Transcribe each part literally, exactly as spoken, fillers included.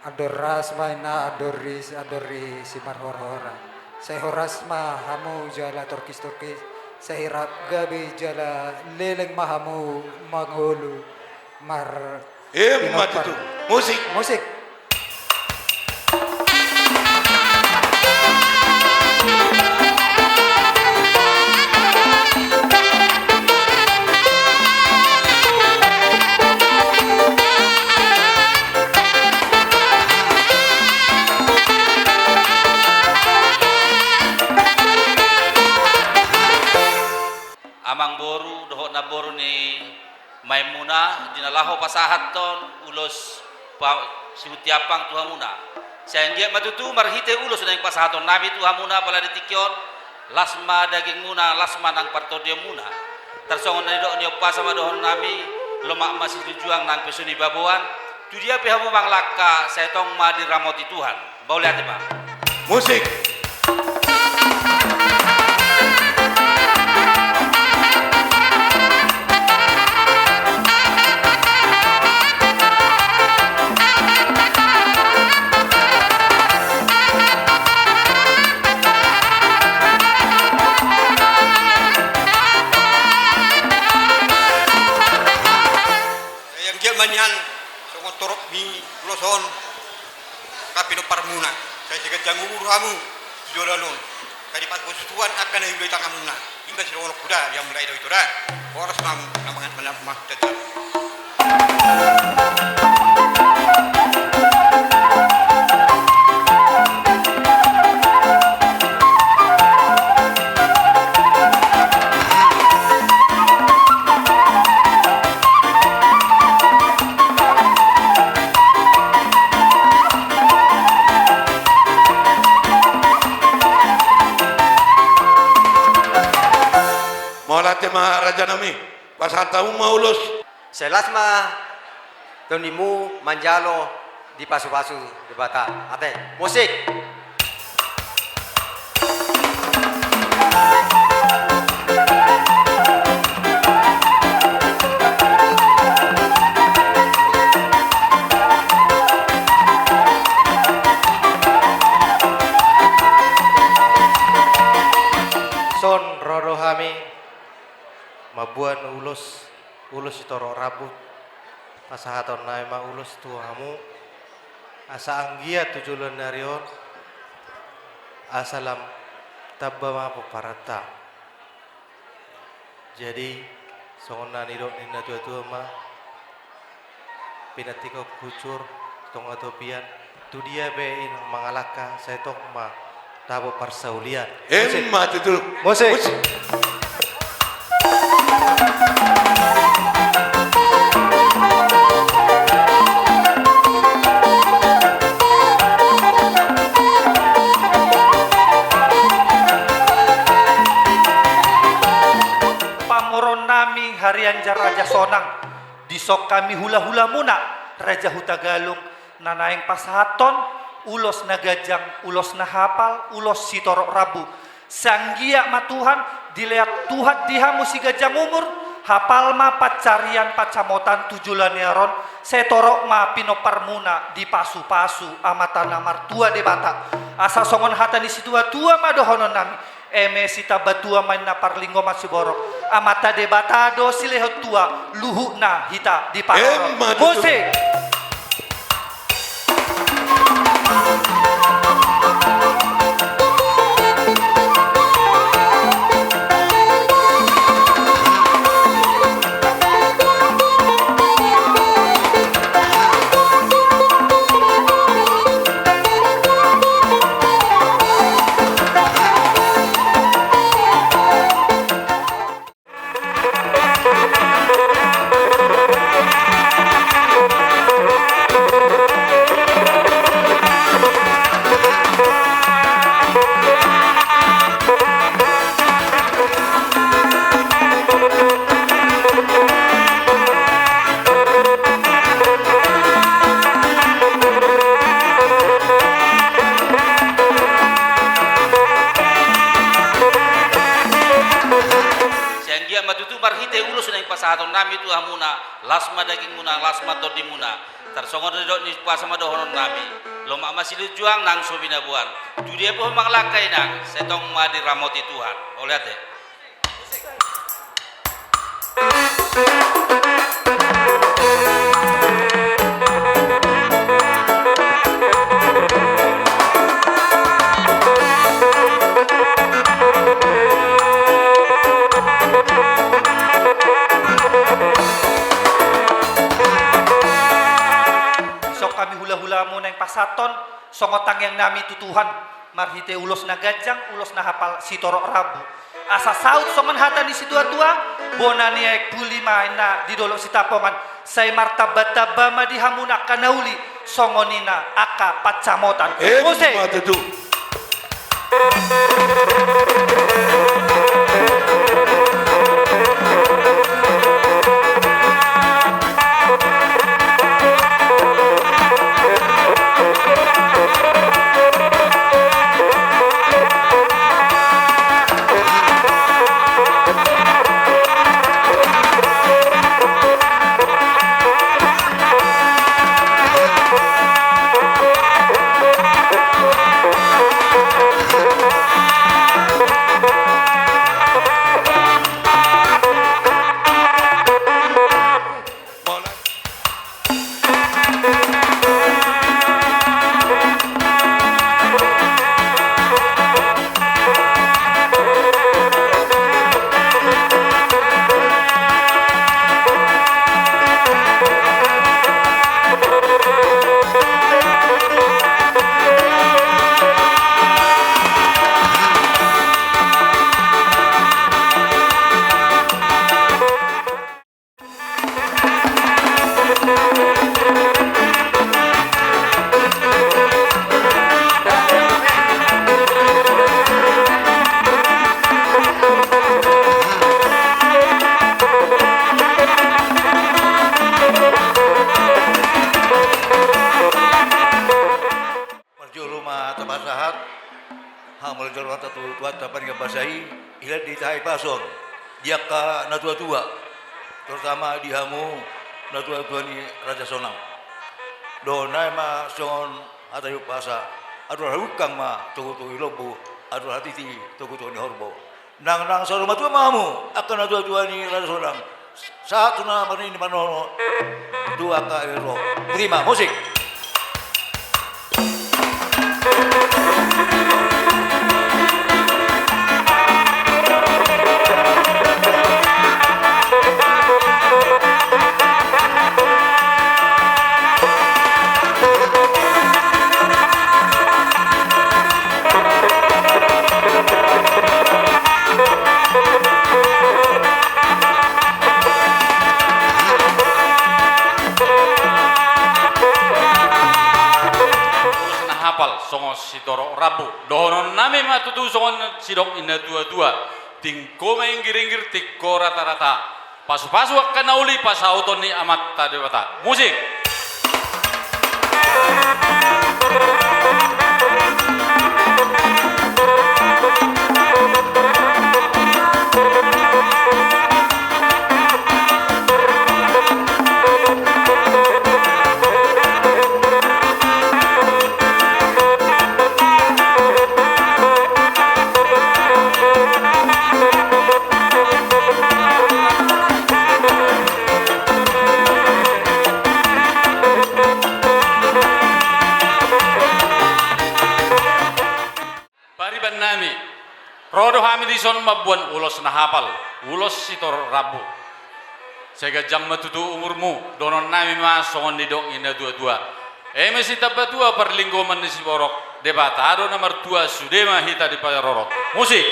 Andor ras ma inna, andor ri, andor ri Simarhorhora. Sai horas ma hamu jala torkistorkis, sai rap gabe jala leleng ma hamu mangolu mar. Emma tutu. Musik. Musik. Amangboru dohot namboru ni maenmuna, di na laho pasahathon ulos pa-, sihunti ampang tu hamuna. Sai anggiat ma tutu marhite ulos naeng pasahatonnami tu hamuna apala di tingki on, las ma dagingmuna, las ma nang partondionmuna. Tarsongon na nidok ni ompasa ma dohononnami, lomak ma silinjuang nang pesu ni baboan, tu dia pe hamu mangalangka, sai tong ma diramoti Tuhan. Mauliate ma. Musik. Sai anggiat ma nian songon torop ni ulos on, angka pinomparmuna, sai sai ganjang umur hamu tu joloan on, sai dipasupasu Tuhan angka na hula di tanganmuna. I ma sidohononku da, di hamu lae dohot ito da. Horas ma hamu na mangan, manang ma, jajal. Mauliate ma rajanami, pasahat hamu ma ulos. Sai las ma tondimu manjalo dipasupasu Debata. Ate, musik. Dison ro do hami mamboan ulos, ulos sitorop rambu. Pasahatonnami ma ulos tu hamu, asa anggiat tu joloan ni ari on, asa lam tamba ma pomparanta. Jadi, songon na nidok ni natuatua ma, pinantikhon hujur tu tonga topian, tu dia pe inang mangalangka, sai tong ma dapot parsaulian. Emma tutu. Musik. Musik. Pamoruonnami Harianja Raja Sonang, dison hami hulahulamuna Raja Hutagalung, na naeng pasahathon ulos na ganjang, ulos na hapal, ulos sitorop rambu. Sai anggiat ma Tuhan, dilehon Tuhan di hamu siganjang umur, hapal ma pansarian pansamotan tu joloan ni ari on, sai torop ma pinomparmuna dipasupasu Amanta na martua Debata. Asa songon hata ni situatua ma dohononnami, eme sitamba tua ma inna parlinggoman siborok. Amanta Debata do silehon tua, luhutna hita diparorot. Emma tutu. Musik. Dohonon nami tu hamuna, las ma dagingmuna, las ma tondimuna. Tarsongon didok ni umpasa ma dohonon nami. Lomak ma silinjuang nang so binaboan. Tu dia pe ho mangalangka inang, sai tong ma diramoti Tuhan. Mauliate. Dison hami hulahulamu naeng pasahathon songon tangiang nami tu Tuhan, marhite ulos na ganjang, ulos na hapal sitorop rambu. Asa saut songon hata ni situatua, bona ni aek puli ma inna di dolok Sitapongan, sai martambatamba ma di hamu angka na uli, songon i ma angka pansamotan. Emma tutu. Muse. Parjolo ma tapasahat hata mauliate tu Tuhanta pardenggan basa i, ilan di tahi pason di angka natuatua, terutama di hamu natuatua ni Raja Sonang. Dohonon nami ma songon hata ni umpasa, andor halumpang ma togutogu ni lombu, andor hatiti togutogu ni horbo. Nang, nang saur matua ma hamu angka natuatua ni Raja Sonang. Sahat tu na marnini marnono tu angka ero. Terima, musik. Ulos na hapal songon sitorop rambu. Dohonon nami ma tutu songon sidok ni natuatua. Tingko ma inggiringgir, tingko ratarata. Pasupasu angka na uli, pasauton ni Amanta Debata. Musik. Pariban nami, ro do hami dison mamboan ulos na hapal, ulos sitorop rambu. Sai ganjang ma tutu umurmu, dohonon nami ma songon nidok ni natuatua. Eme sitamba tua parlinggoman ni siborok, Debata do na martua, sude ma hita diparorot. Musik.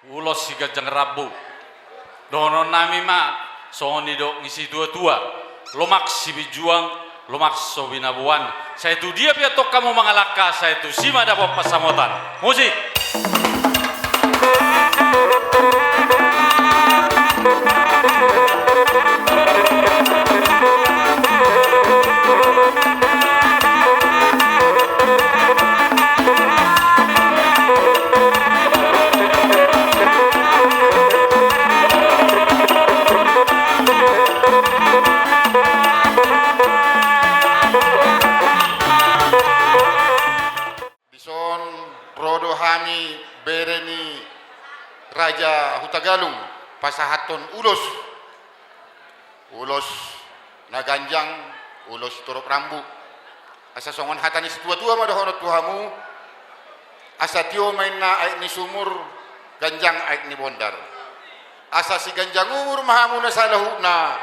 Ulos siganjang rambu. Dohonon nami ma songon nidok ni situatua. Lomak Sibinjuang, lomak so binaboan. Sai tu dia pe antong hamu mangalangka, sai tusi ma dapot pansamotan. Musik. Dison ro do hami bere ni Raja Hutagalung pasahathon ulos. Ulos na ganjang, ulos sitorop rambu. Asa songon hata ni situatua ma dohonon tu hamu, asa tio ma inna aek ni sumur, ganjang aek ni bondar. Asa siganjang umur ma hamu na saluhutna,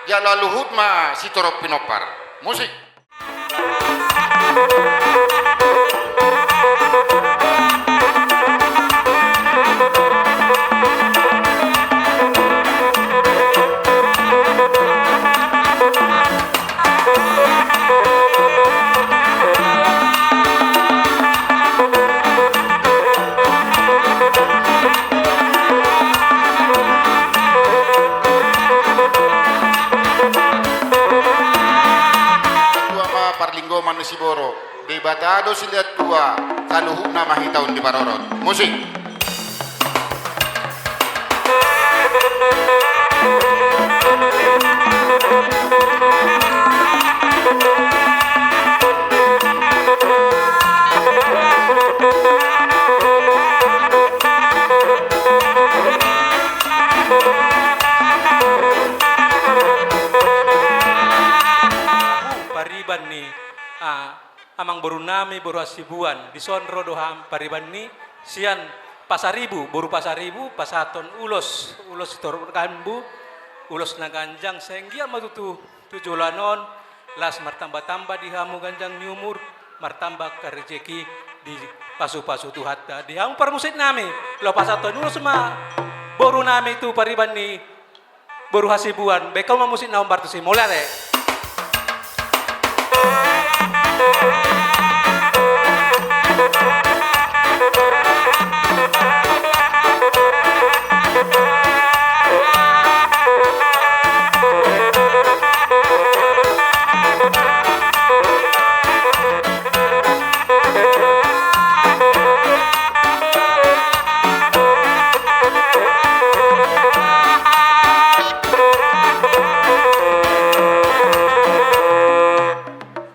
jala luhut ma sitorop pinompar. Musik. Tua ma parlinggoman ni siboro, Debata do silehon tua, saluhutna ma hita on diparorot. Musik. Pariban ni, ah, amangboru nami, boru Hasibuan, dison ro do hami pariban ni sian Pasaribu, boru Pasaribu, pasahathon ulos, ulos sitorop rambu, ulos na ganjang, sai anggiat ma tutu tu joloan on, las martamba-tamba di hamu ganjang ni umur, martamba angka rejeki, dipasu-pasu Tuhanta di hamu parmusik nami. Laho pasahathon ulos ma boru nami tu pariban ni boru Hasibuan, baen hamu ma musik na hombar tusi, mauliate.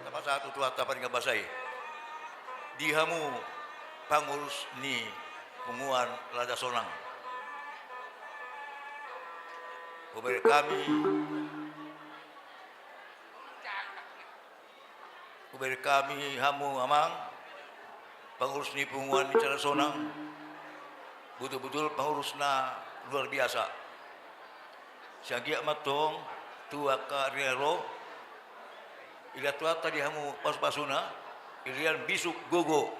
Tapasahat tu Tuhanta Pardenggan Basa i. Di hamu pangurus ni punguan Raja Sonang, hubereng hami, hubereng hami hamu amang, pangurus ni punguan ni Raja Sonang, butul-butul pangurus na luar biasa. Sai anggiat ma antong tu angka ari na ro, dilehon Tuhanta di hamu pasu-pasuna, dilehon bisuk gogo,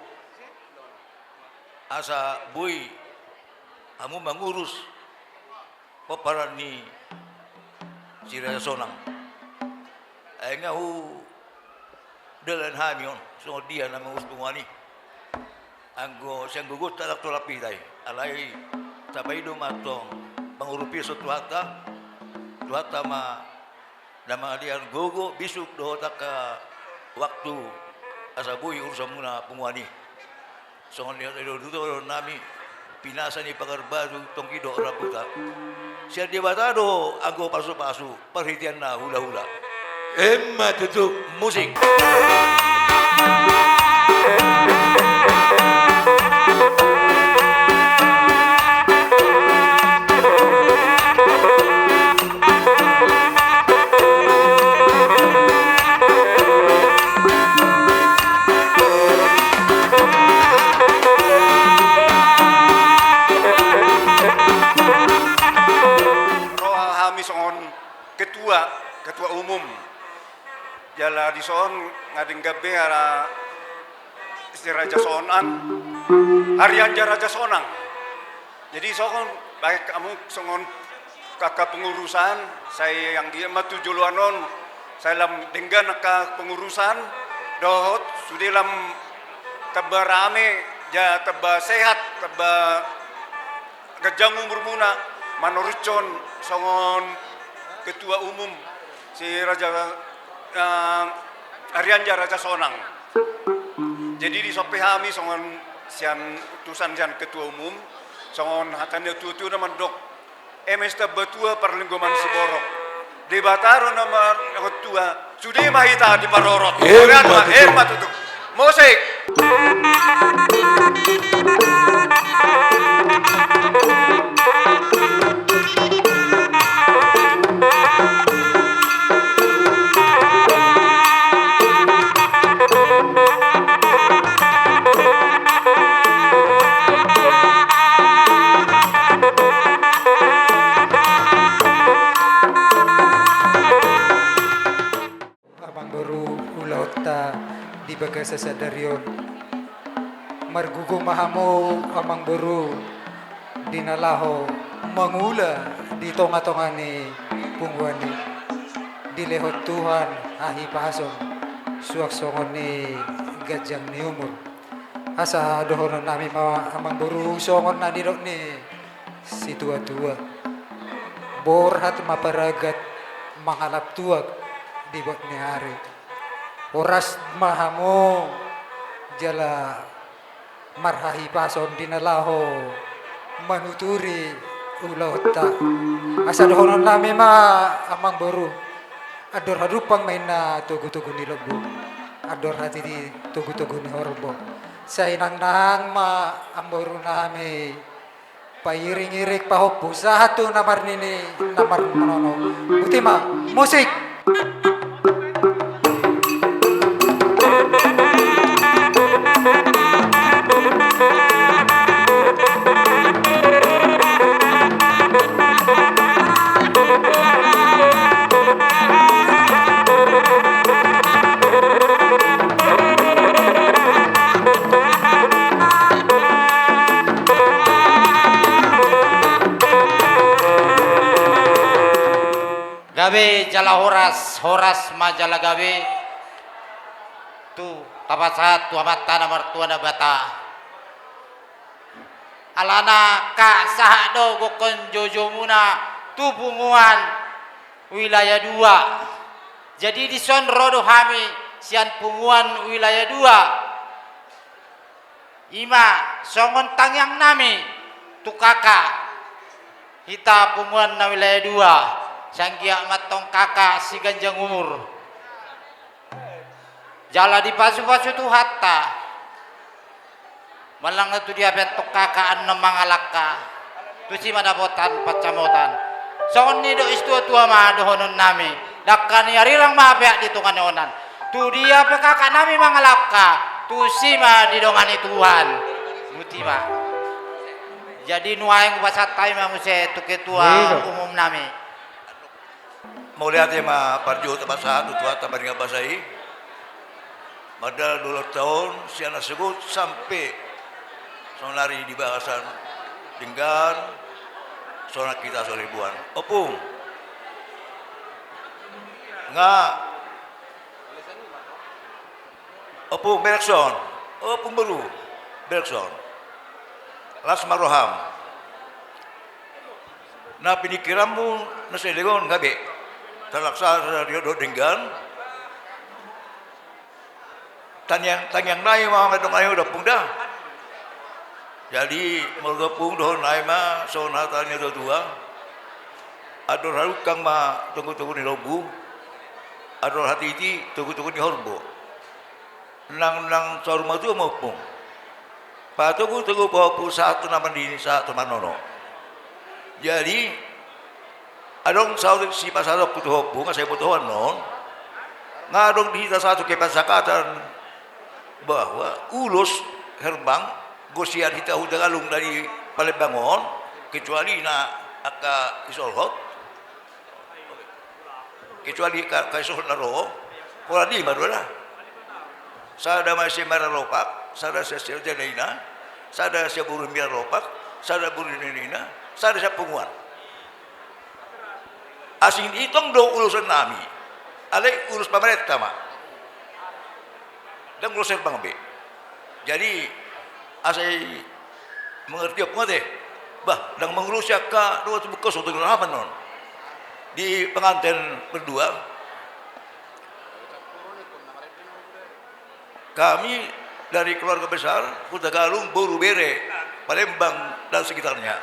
asa boi hamu mangurus pomparan ni si Raja Sonang. Ai nga hudalan hami on songon dia na mangurus punguan i. Anggo sian gogonta ndang tolap hita i, alai tapaidop ma antong pangurupion sian Tuhanta. Tuhanta ma na mangalehon gogo, bisuk dohot angka waktu asa boi urusanmuna punguan i. Songon dia do tutu dohonon nami, pinasa ni pagar batu tonggi dohot rambutan, sian Debata do anggo pasu-pasu, parhitean na hula-hula. Emma tutu. Musik. Ro hami songon ketua, ketua umum. Jala dison nga denggan be ala si Raja Sonang, Harianja Raja Sonang. Jadi songon baen hamu songon angka pengurusan, sai anggiat ma tu joloan on Sai lam denggan angka pengurusan, dohot sude lam tamba rame, ja tamba sehat, tamba ganjang umurmuna, manoruthon songon ketua umum si Raja, eh, Arianja Raja Sonang. Jadi dison pe hami songon sian utusan sian ketua umum, songon hata ni natuatua na mandok, eme tamba tua parlinggoman siborok. Debata do na martua, sude ma hita diparorot. Emma tutu. Emma tutu. Musik. Amangboru, ulaonta di bagasan sadari on. Margogo ma hamu, amangboru, di na laho mangula di tongatonga ni punguan i. Dilehon Tuhan hahipason, suang songon i ganjang ni umur. Asa dohonon nami ma, amangboru, songon na nidok ni situatua: Borhat ma paragat mangalap tuak di bot ni ari. Horas ma hamu jala marhahipason di na laho manuturi ulaonta. Asa dohonon nami ma, amangboru: Andor hadumpang ma inna togutogu ni lombu, andor hatiti togutogu ni horbo. Sai nangnang ma, amangboru nami, pairingiring pahompu sahat tu na marnini na marnono. Boti ma, musik. Gabe jala horas, horas ma jala gabe. Tu tapasahat tu Amanta na martua Debata. Alana angka sahat do gokhon joujou muna tu punguan wilayah dua. Jadi dison ro do hami sian punguan wilayah dua. Ima songon tangiang nami tu kaka hita punguan na wilayah dua, sai anggiat ma antong kaka siganjang umur. Jala dipasupasu Tuhanta, manang na tu dia pe antong kaka annon mangalangka, tusi ma dapotan pansamotan. Songon nidok ni situatua ma dohonon nami: Dangka ni arirang ma peak di tonga ni onan. Tu dia pe kaka nami mangalangka, tusi ma didongani Tuhan. Boti ma. Jadi nuaeng hupasahat hami ma muse tu ketua umum nami. Mauliate ma parjolo tapasahat tu Tuhanta Pardenggan Basa i. Mardalan do ulaonta on sian na sogot sampe saonari di bagasan denggan, sonang hita so ribuan. Ompung. Nga. Ompung, Bergson. Ompung boru. Bergson. Las ma roham. Na pinikiranmu na saleleng on gabe. Tarlaksa sada riot dohot denggan. Tangiang, tangiang nai ma mandongani ompung da. Jadi molo ompung dohonon nai ma songon hata ni natuatua: Andor hadumpang ma togutogu ni lombu, andor hatiti togutogu ni horbo. Nang, nang saur matua ma ompung. Patogutogu pahompu sahat tu na marnini sahat tu na marnono. Jadi adong saotik sipasahatonku tu ompung, asa diboto ho annon. Nga adong di hita satu kesepakatan bahwa ulos herbang, gosian hita Hutagalung dari Palembang on, kecuali na angka isolhot, kecuali ka, ka isolhot na ro, pola lima do da. Sada ma sian Mara Lopak, sada sian, sian Janaina, sada sian boru Mara Lopak, sada boru Janaina, sada sian punguan. Asing diitong do ulosan nami. Alai urus pamarenta ma. Ndang urusan Herbang be. Jadi asa i mengerti ompung ate. Bah, ndang mengurusi angka dua tu buka soto gerapan non. Di pengantin berdua. Kami dari keluarga besar Hutagalung, boru, bere, Palembang dan sekitarnya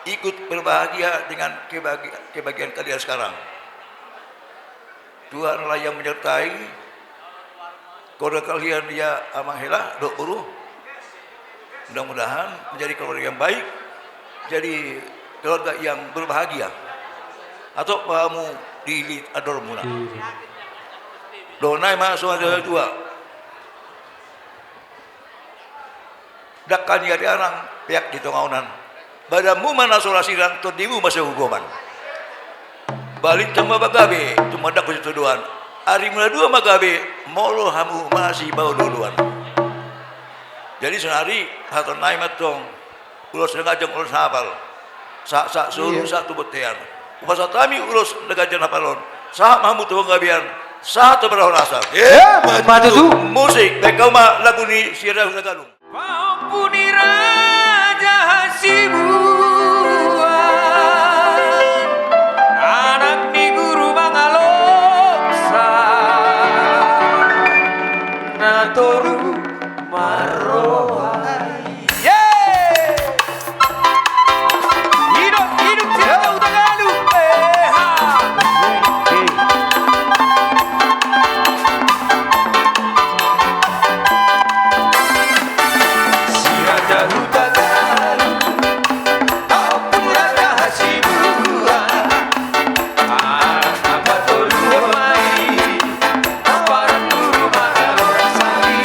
ikut berbahagia dengan kebagi-, kebahagiaan kalian sekarang. Tuhanlah yang menyertai keluarga kalian, ya Amang Hela dohot boru. Mudah-mudahan menjadi keluarga yang baik, jadi keluarga yang berbahagia. Atau pamu di lit adormuna. Dohonai ma songon na tua. Dangka ni ari anang peak di tonga onan. Badanmu ma na so ra sirang, tondimu ma so gogoman. Balintang ma gabe, tumandangkon sitadoan. Arimuna dua ma gabe, molo hamu masipaolo-oloan. Jadi sonari hatahononnami ma tong, ulos na ganjang ulos na hapal. Sahat-sahat solu, sahat tu bontean. Hupasahat hami ulos na ganjang na hapal on. Sahat ma hamu tu panggabean, sahat tu parhorasan. Emma tutu. Musik, baen hamu ma lagu ni Siada Hutagalung. Pahompu ni Raja Hasibuan, anak ni Guru Mangalongsa, na toru marroha i. Ye! Hidup, hidup, Siada Hutagalung. Eh, ha. Siada Hutagalung, Pahompu ni Raja Hasibuan, anak na patoluhon ma i, parantu rumah na loras sari.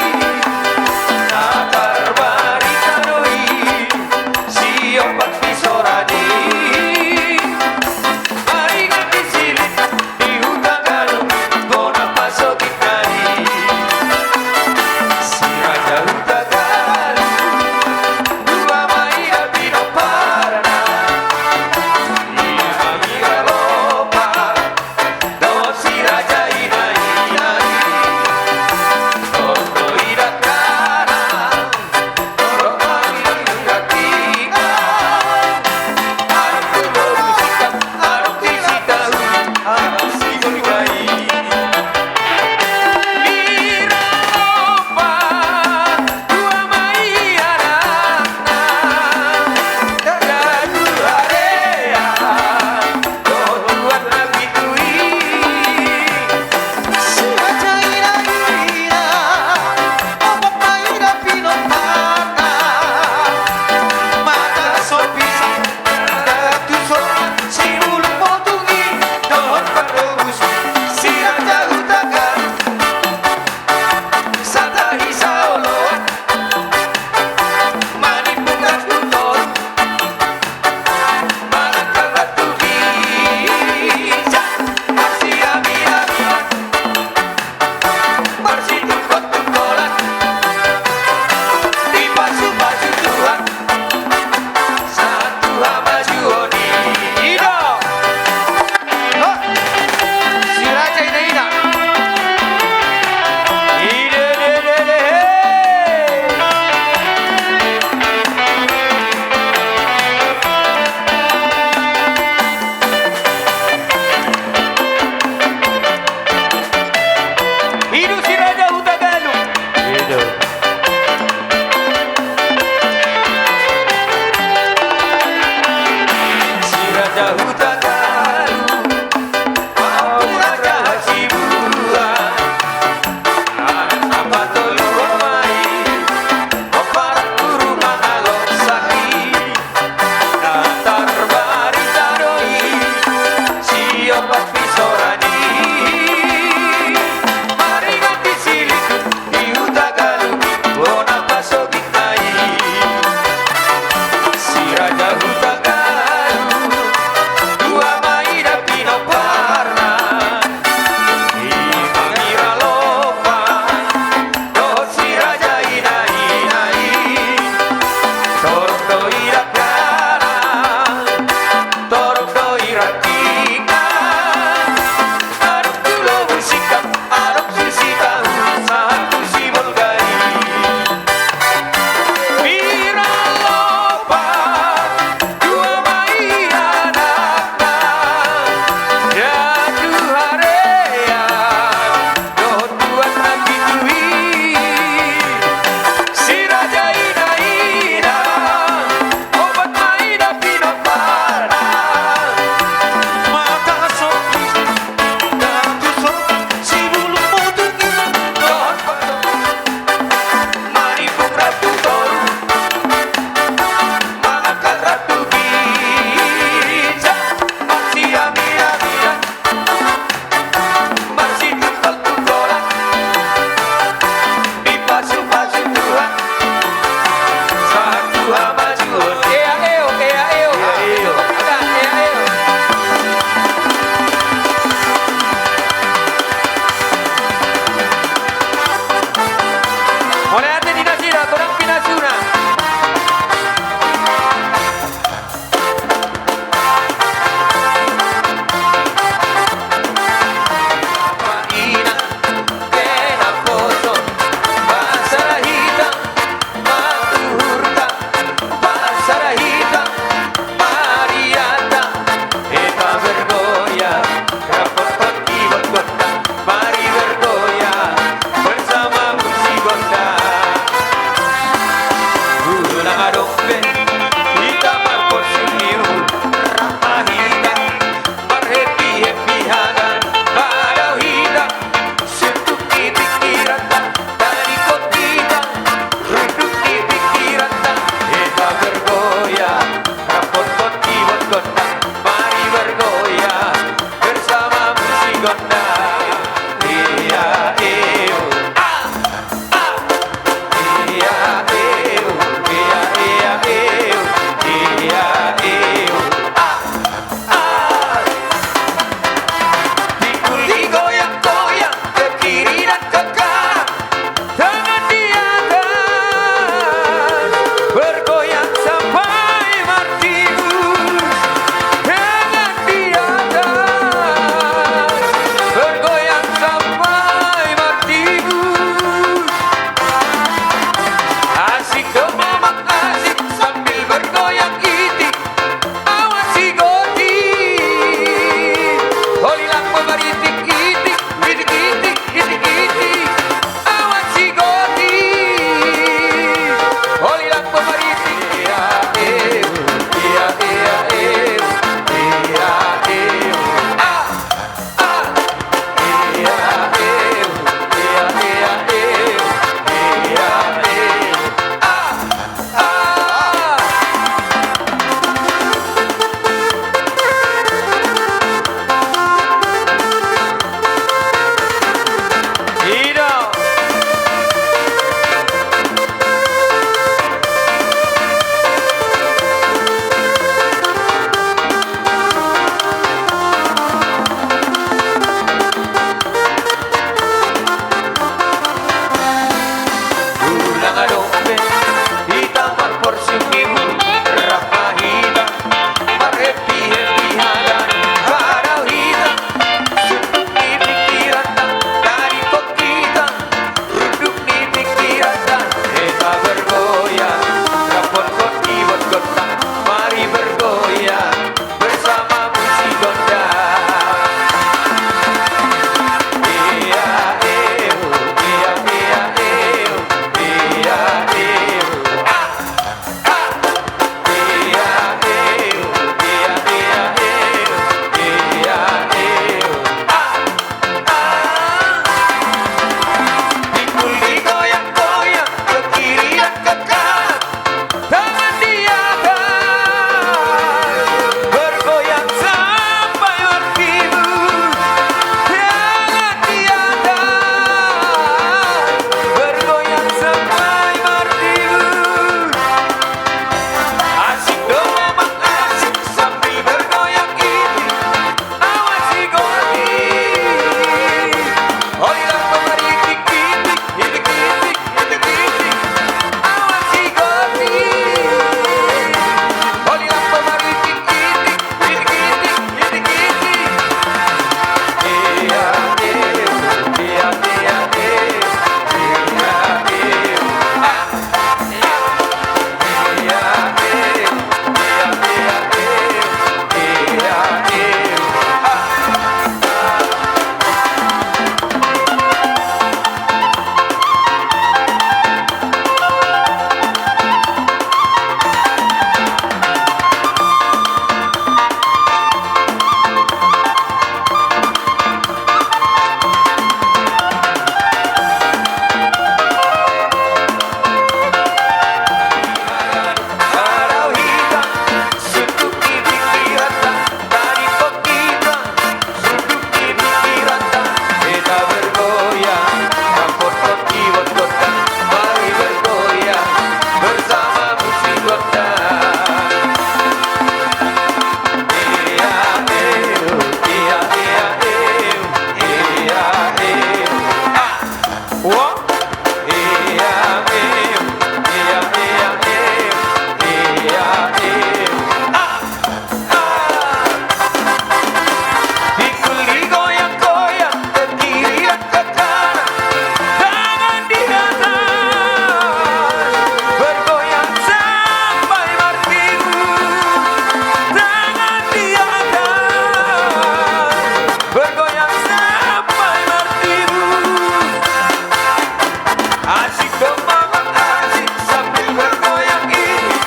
Asik dong, mamang, asik sambil bergoyang ini.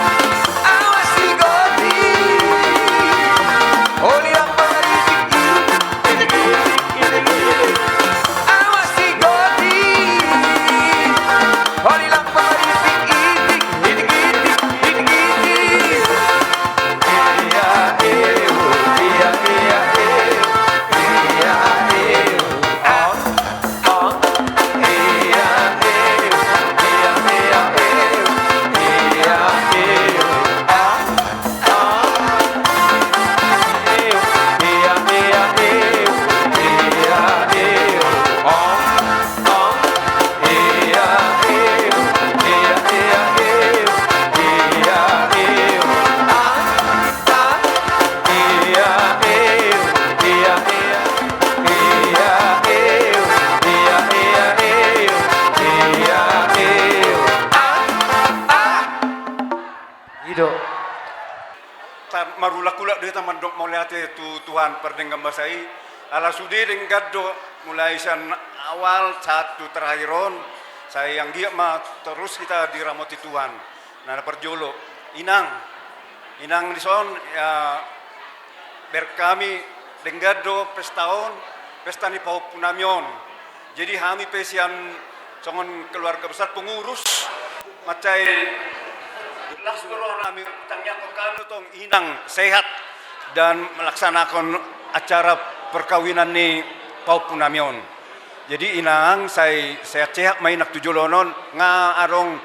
Awas digoti. Holi lang pangaritik, itik, itik, itik, itik, itik. Awas digoti. Holi lang pangaritik, itik, itik, itik, itik, itik. Iya, iya, iya, iya, iya, iya. I do. Ta-, marulak-ulak do hita mandok mauliate tu Tuhan pardenggan basa i. Ala sude denggan do mulai sian awal sahat tu terakhir on. Sai anggiat ma torus hita diramoti Tuhan. Nah, na parjolo, inang. Inang dison, ya, bereng hami denggan do pesta on, pesta ni pahompunami on. Jadi hami pe sian songon keluarga besar pengurus, mansai las do rohanami, tangiangkon hami do tong inang sehat dan melaksanakan acara perkawinan ni pahompunami on. Jadi inang, sai sehat-sehat ma inang tu joloan on, nga adong,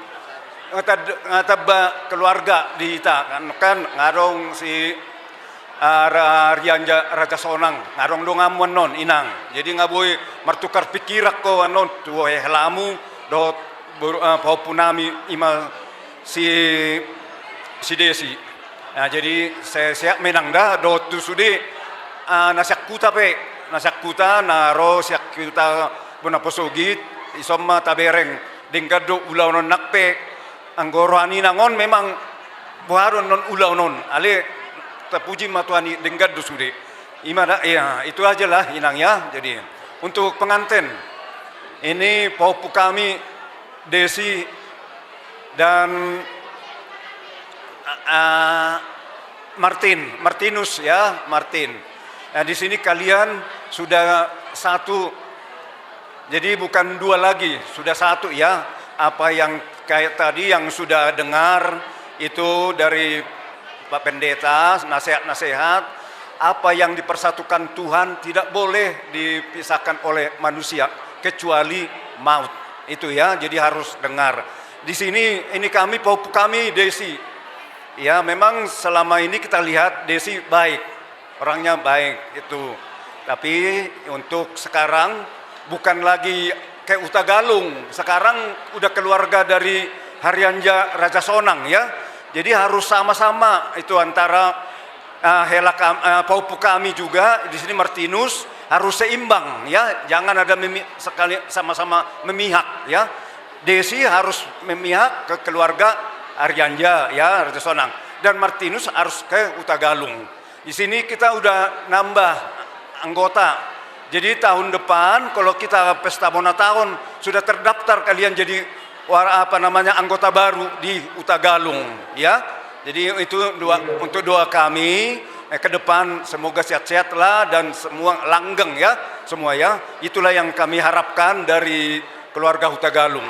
nga tad-, nga tamba keluarga di hita, kan, kan, nga adong si, ah, Ra-, Rianja Raja Sonang, nga adong donganmu annon, inang. Jadi nga boi martukar pikiran ho annon, tu helamu, dohot boru, ah, pahompunami, ima si, si Desi. Nah, jadi se-, sehat ma inang da, dohot tu sude, ah, na sian huta pe, na sian huta, na ro sian huta bona posogit, dison ma tabereng, denggan do ulaon on nang pe, anggo roha ni inang on memang boha do annon ulaon on, ale tapuji ma Tuhan i denggan do sude. Ima da, iya, itu aja lah inang ya, jadi untuk pengantin, ini pahompu kami Desi dan, ah, Martin, Martinus ya, Martin. Nah, di sini kalian sudah satu, jadi bukan dua lagi, sudah satu ya. Apa yang kayak tadi yang sudah dengar itu dari Pak Pendeta, nasihat-nasihat, apa yang dipersatukan Tuhan tidak boleh dipisahkan oleh manusia, kecuali maut. Itu ya, jadi harus dengar. Di sini, ini kami, pahompu kami, Desi. Ya, memang selama ini kita lihat Desi baik, orangnya baik itu. Tapi untuk sekarang, bukan lagi ke Huta Galung, sekarang udah keluarga dari Harianja Raja Sonang, ya. Jadi harus sama-sama itu antara, eh, hela kam-, eh, pahompu kami juga di sini Martinus harus seimbang, ya. Jangan ada memi-, sekali sama-sama memihak, ya. Desi harus memihak ke keluarga Harianja, ya, Raja Sonang. Dan Martinus harus ke Huta Galung. Di sini kita udah nambah anggota. Jadi tahun depan kalau kita pesta bona taon sudah terdaftar kalian jadi war-, apa namanya, anggota baru di Huta Galung, ya. Jadi itu doa untuk doa kami, eh, ke depan semoga sehat-sehat lah dan semua langgeng ya, semua ya. Itulah yang kami harapkan dari keluarga Huta Galung.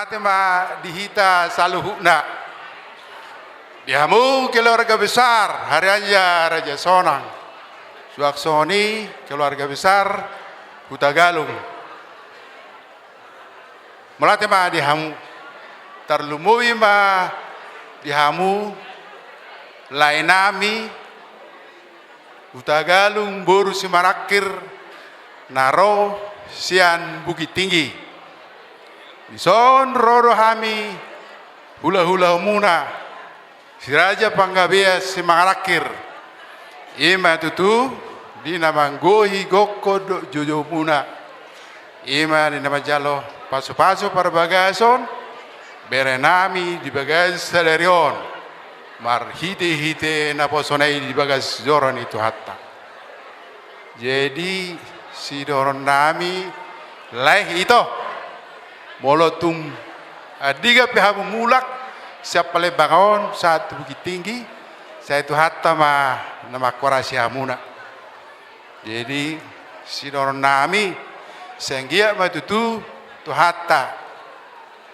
Mauliate ma di hita saluhutna. Di hamu keluarga besar Harianja Raja Sonang. Suang songon i keluarga besar Hutagalung. Mauliate ma di hamu. Tarlumobi ma di hamu laenami Hutagalung boru Simanungkalit na ro sian Bukittinggi. Dison ro do hami hulahulaonmuna, Si Raja Panggabean Simanungkalit. I ma tutu di na manggohi gokhon dohot joujou muna. I ma di na manjalo pasupasu parbagason berenami di bagasan sadari on, marhitehite naposona i di bagas joro ni Tuhanta. Jadi sidohononnami, lae ito, molo tung andigan pe hamu mulak sian Palembang on sahat tu Bukittinggi, sai Tuhanta ma na manghorasi hamuna. Jadi sidohononnami, sai anggiat ma tutu Tuhanta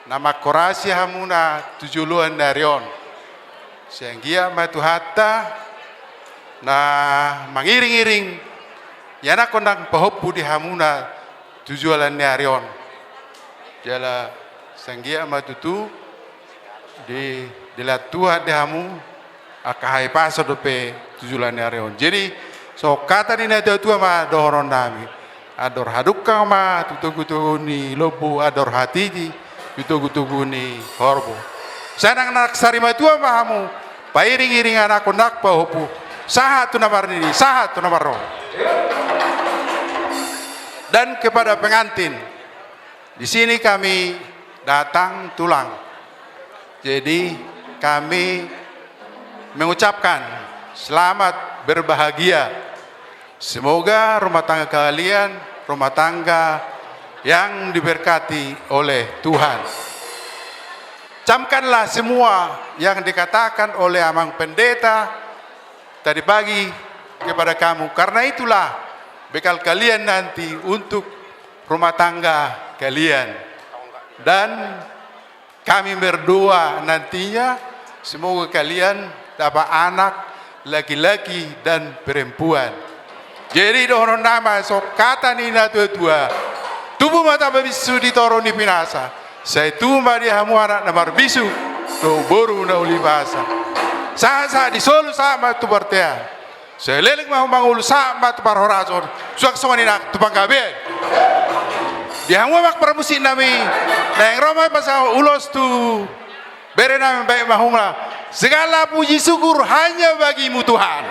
na manghorasi hamuna tu joloan ni ari on. Sai anggiat ma Tuhanta na mangiringiring ianakhon nang pahompu di hamuna tu joloan ni ari on. Jala sai anggiat ma tutu di, dilehon Tuhan di hamu angka hahipason dope tu joloan ni ari on. Jadi songon hata ni natuatua ma dohononnami: Andor hadungka ma tu togutogu ni lombu, andor hatiti tu togutogu ni horbo. Sai nang na sarimatua ma hamu, pairingiring anakhon nang pahompu, sahat tu na marnini, sahat tu na marnono. Dan kepada pengantin, di sini kami datang tulang. Jadi kami mengucapkan selamat berbahagia. Semoga rumah tangga kalian rumah tangga yang diberkati oleh Tuhan. Camkanlah semua yang dikatakan oleh Amang Pendeta tadi pagi kepada kamu. Karena itulah bekal kalian nanti untuk rumah tangga kalian. Dan kami berdoa nantinya, semoga kalian dapat anak laki-laki dan perempuan. Jadi dohononnami ma songon hata ni natuatua: Tubu ma tambabinsu di toru ni pinasa, sai tubu ma di hamu anak na marbinsu dohot boru na uli basa. Sahatsahat ni solu sahat ma tu bontean. Sai leleng ma hamu mangolu, sahat ma tu parhorasan, suang songon i nang tu panggabean. Di hamu amang parmusiknami, naeng ro ma pasahat ulos tu berenami, baen ma hamu ma: Segala puji syukur hanya bagi-Mu Tuhan.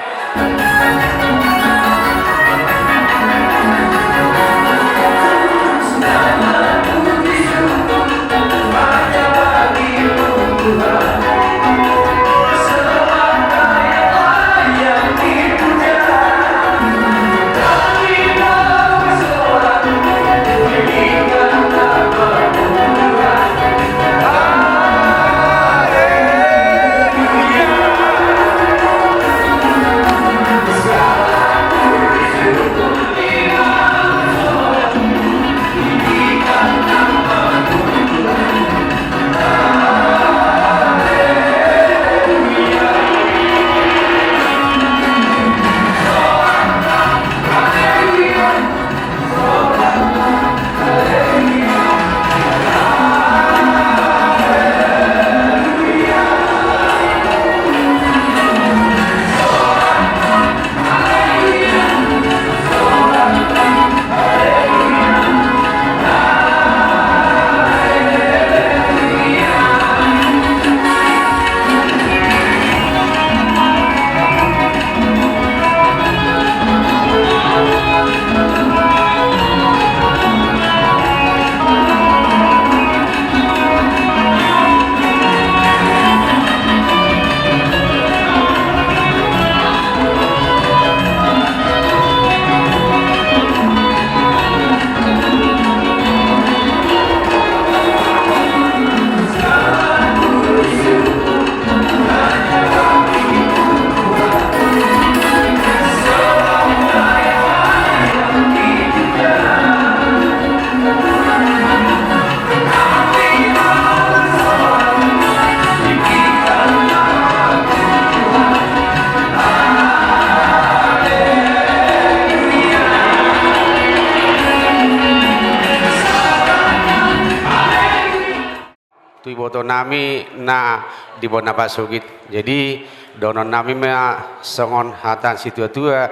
Tu ibotonami na di bona pasogit. Jadi dohononnami ma songon hata ni situa-tua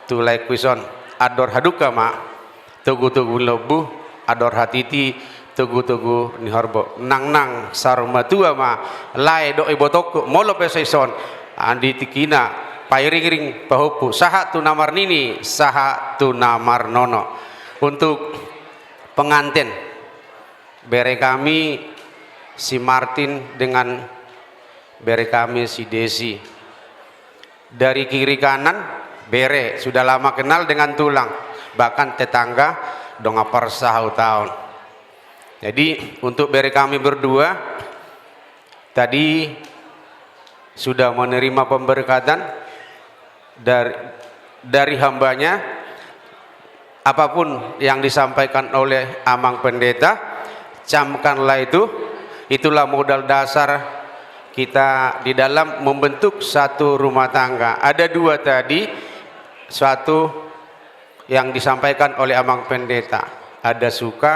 tu laengku ison: Andor hadungka ma togu-togu ni lombu, andor hatiti togu-togu ni horbo. Nangnang saur matua ma lae dohot ibotongku, molo pe so ison, di tingkina pairing-iring pahompu sahat tu na marnini sahat tu na marnono. Untuk pengantin, bere kami si Martin dengan bere kami si Desi. Dari kiri kanan, bere, sudah lama kenal dengan tulang, bahkan tetangga, dongan parsahutaon. Jadi, untuk bere kami berdua, tadi sudah menerima pemberkatan dari, dari hambanya, apapun yang disampaikan oleh Amang Pendeta, camkanlah itu. Itulah modal dasar kita di dalam membentuk satu rumah tangga. Ada dua tadi, suatu yang disampaikan oleh Amang Pendeta. Ada suka,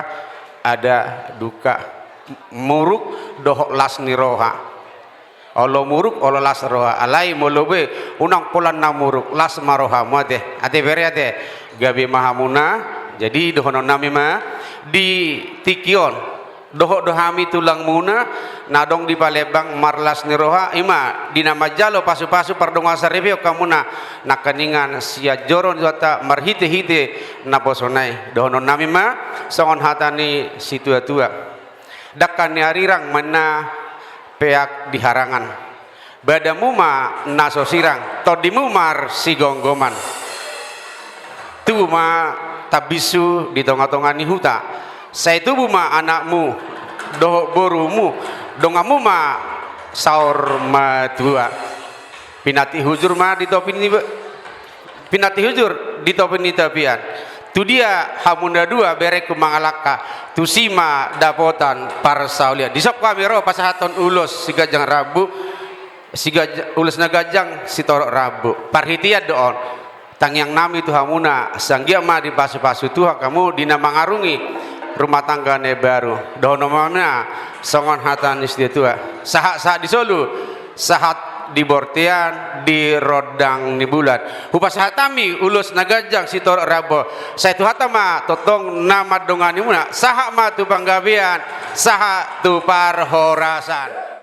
ada duka. Muruk dohot las ni roha. Olo muruk, olo las roha. Alai molo be unang pola na muruk, las ma rohamu ate. Ate bere ate. Gabe ma hamuna. Jadi dohononnami ma di tingki on, dohot do hami tulangmuna na adong di Palembang marlas ni roha, i ma di na manjalo pasu-pasu pardongansaripeon hamuna nangkiningan sian joro ni Tuhanta marhite-hite naposona i. Dohononnami ma songon hata ni situa-tua: Dangka ni arirang ma inna peak di harangan. Badanmu ma na so sirang, tondimu marsigomgoman. Tubu ma tambinsu di tonga-tonga ni huta. Sai tubu ma anakmu dohot borumu, donganmu ma saur matua. Pinantik hujur ma di topi ni ba-, pinantik hujur di topi ni tapian. Tu dia hamu na dua berengku mangalangka, tusi ma dapotan parsaulian. Dison hami ro pasahathon ulos siganjang rambu, sigaj-, ulos na ganjang sitorop rambu. Parhitean do on. Tangiangnami tu hamuna, sai anggiat ma dipasu-pasu Tuhan hamu di na mangarungi rumah tangga na imbaru. Dohononnami ma songon hata ni situa-tua: Sahat-sahat di solu, sahat di bortean, di rondang ni bulan. Hupasahat hami ulos na ganjang sitorop rambu. Sai Tuhanta ma tongtong na mandonganimuna. Sahat ma tu panggabean, sahat tu parhorasan.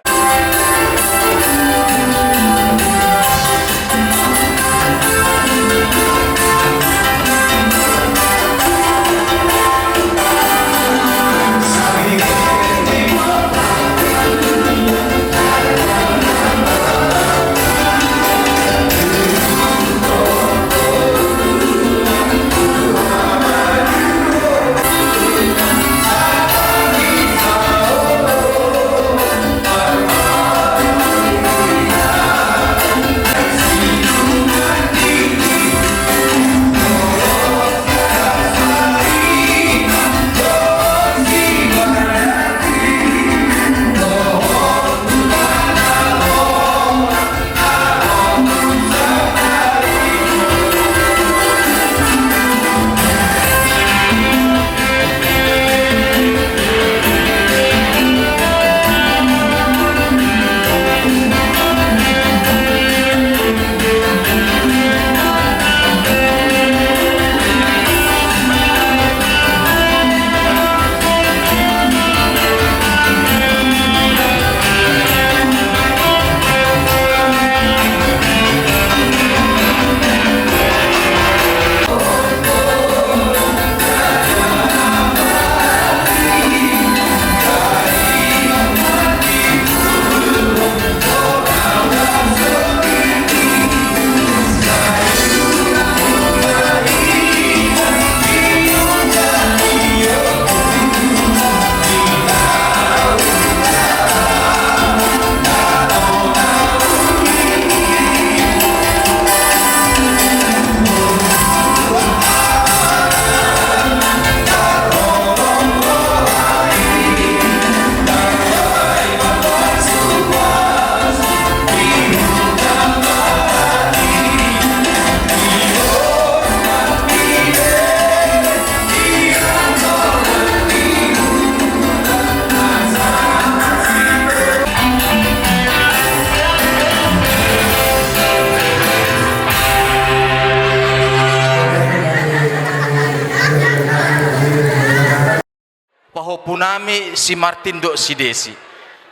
nami si Martin dohot si Desi.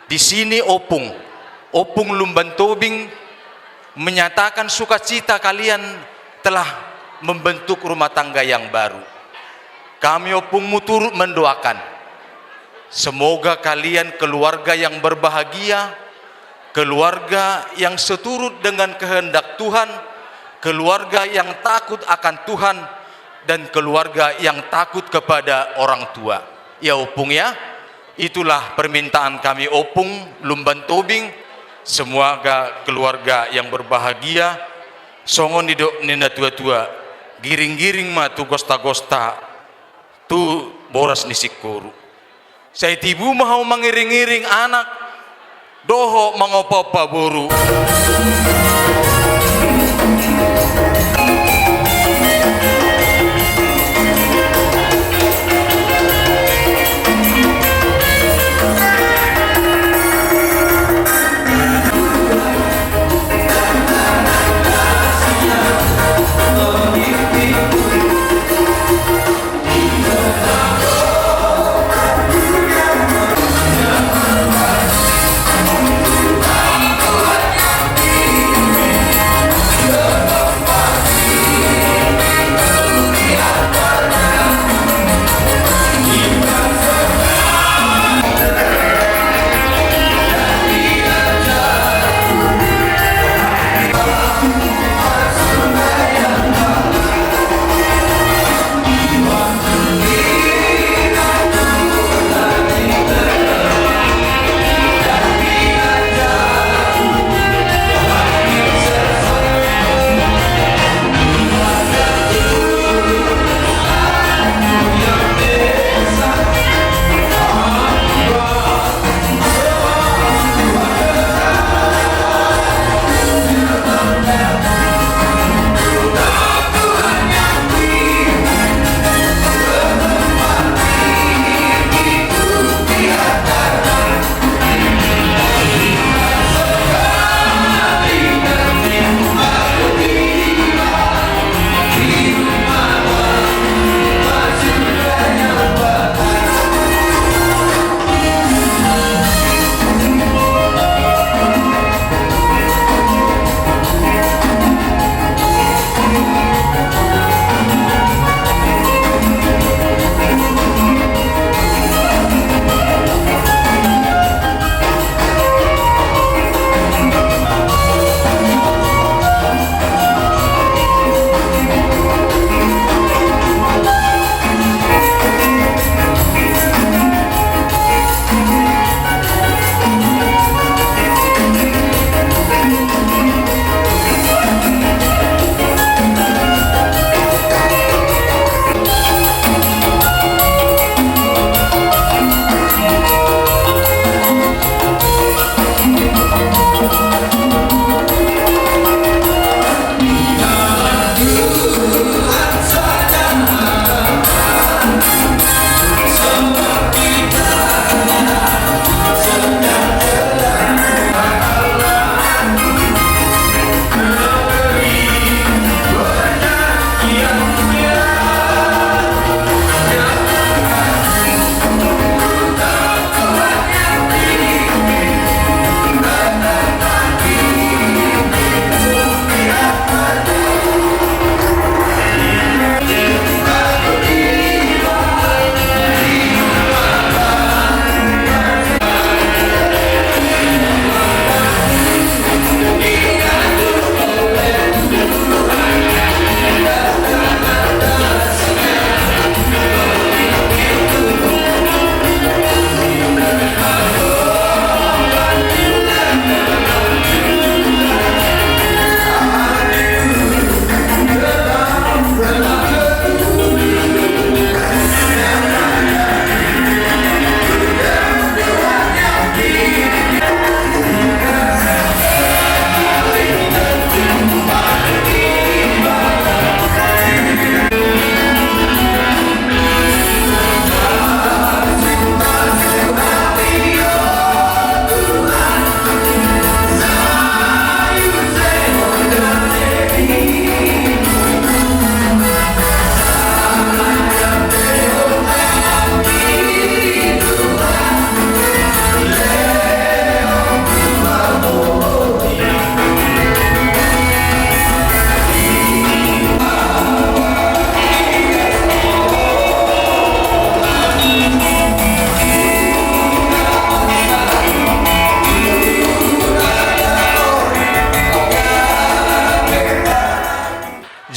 Di sini Ompung, Ompung Lumban Tobing menyatakan sukacita kalian telah membentuk rumah tangga yang baru. Kami Ompungmu turut mendoakan, semoga kalian keluarga yang berbahagia, keluarga yang seturut dengan kehendak Tuhan, keluarga yang takut akan Tuhan, dan keluarga yang takut kepada orang tua. Ya Ompung ya, itulah permintaan kami Ompung Lumban Tobing, semoga keluarga yang berbahagia, songon nidok ni na tua-tua, giring-giring ma tu gosta-gosta, tu boras ni singkoru. Sai tibu ma hamu mangiring-iring anak, dohot mangompa-ompa boru.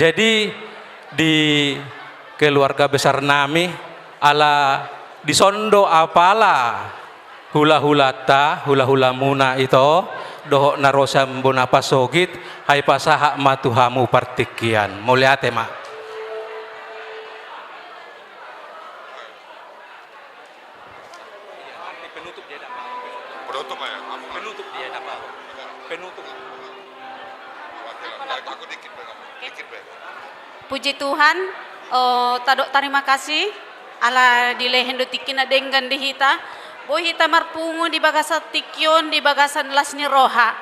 Jadi, di keluarga besar nami, ala dison do apala hulahulanta, hulahulamuna ito, dohot na ro sian bona pasogit, ai pasahat ma tu hamu partingkian. Mauliate ma. Penutup dia dapat. Penutup ya? Penutup dia dapat. Penutup. Aku dikit be, dikit be. Puji Tuhan, eh, tadok tarima kasih, ala dilehon do tingki na denggan di hita. Boi hita marpungu di bagasan tingki on, di bagasan las ni roha.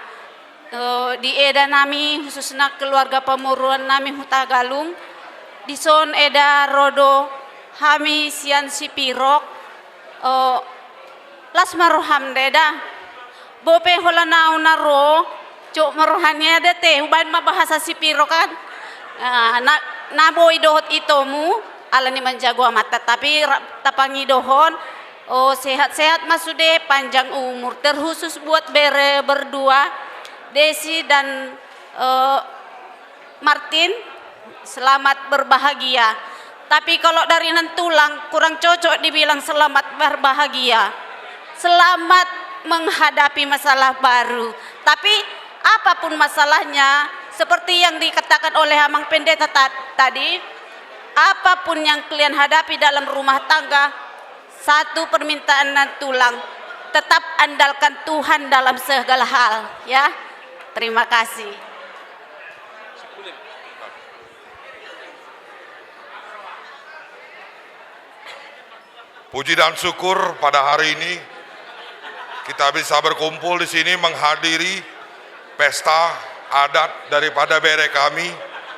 Eh, di eda nami, khususna keluarga pamoruon nami Hutagalung, dison eda ro do hami sian Sipirok, eh, las ma roham da eda. Bope holan au na ro, cok ma roha ni eda te, hubaen ma bahasa Sipirok kan. Ah, na, na boi dohot itomu, ala ni manjago amanta, tapi ra-, tapangidohon, oh, sehat-sehat ma sude, panjang umur, terkhusus buat bere berdua, Desi dan, eh, Martin, selamat berbahagia. Tapi kalau dari nantulang, kurang cocok dibilang selamat berbahagia. Selamat menghadapi masalah baru. Tapi apapun masalahnya, seperti yang dikatakan oleh Amang Pendeta ta-, tadi, apapun yang kalian hadapi dalam rumah tangga, satu permintaan nantulang, tetap andalkan Tuhan dalam segala hal, ya. Terima kasih. Puji dan syukur, pada hari ini kita bisa berkumpul di sini menghadiri pesta adat daripada bere kami,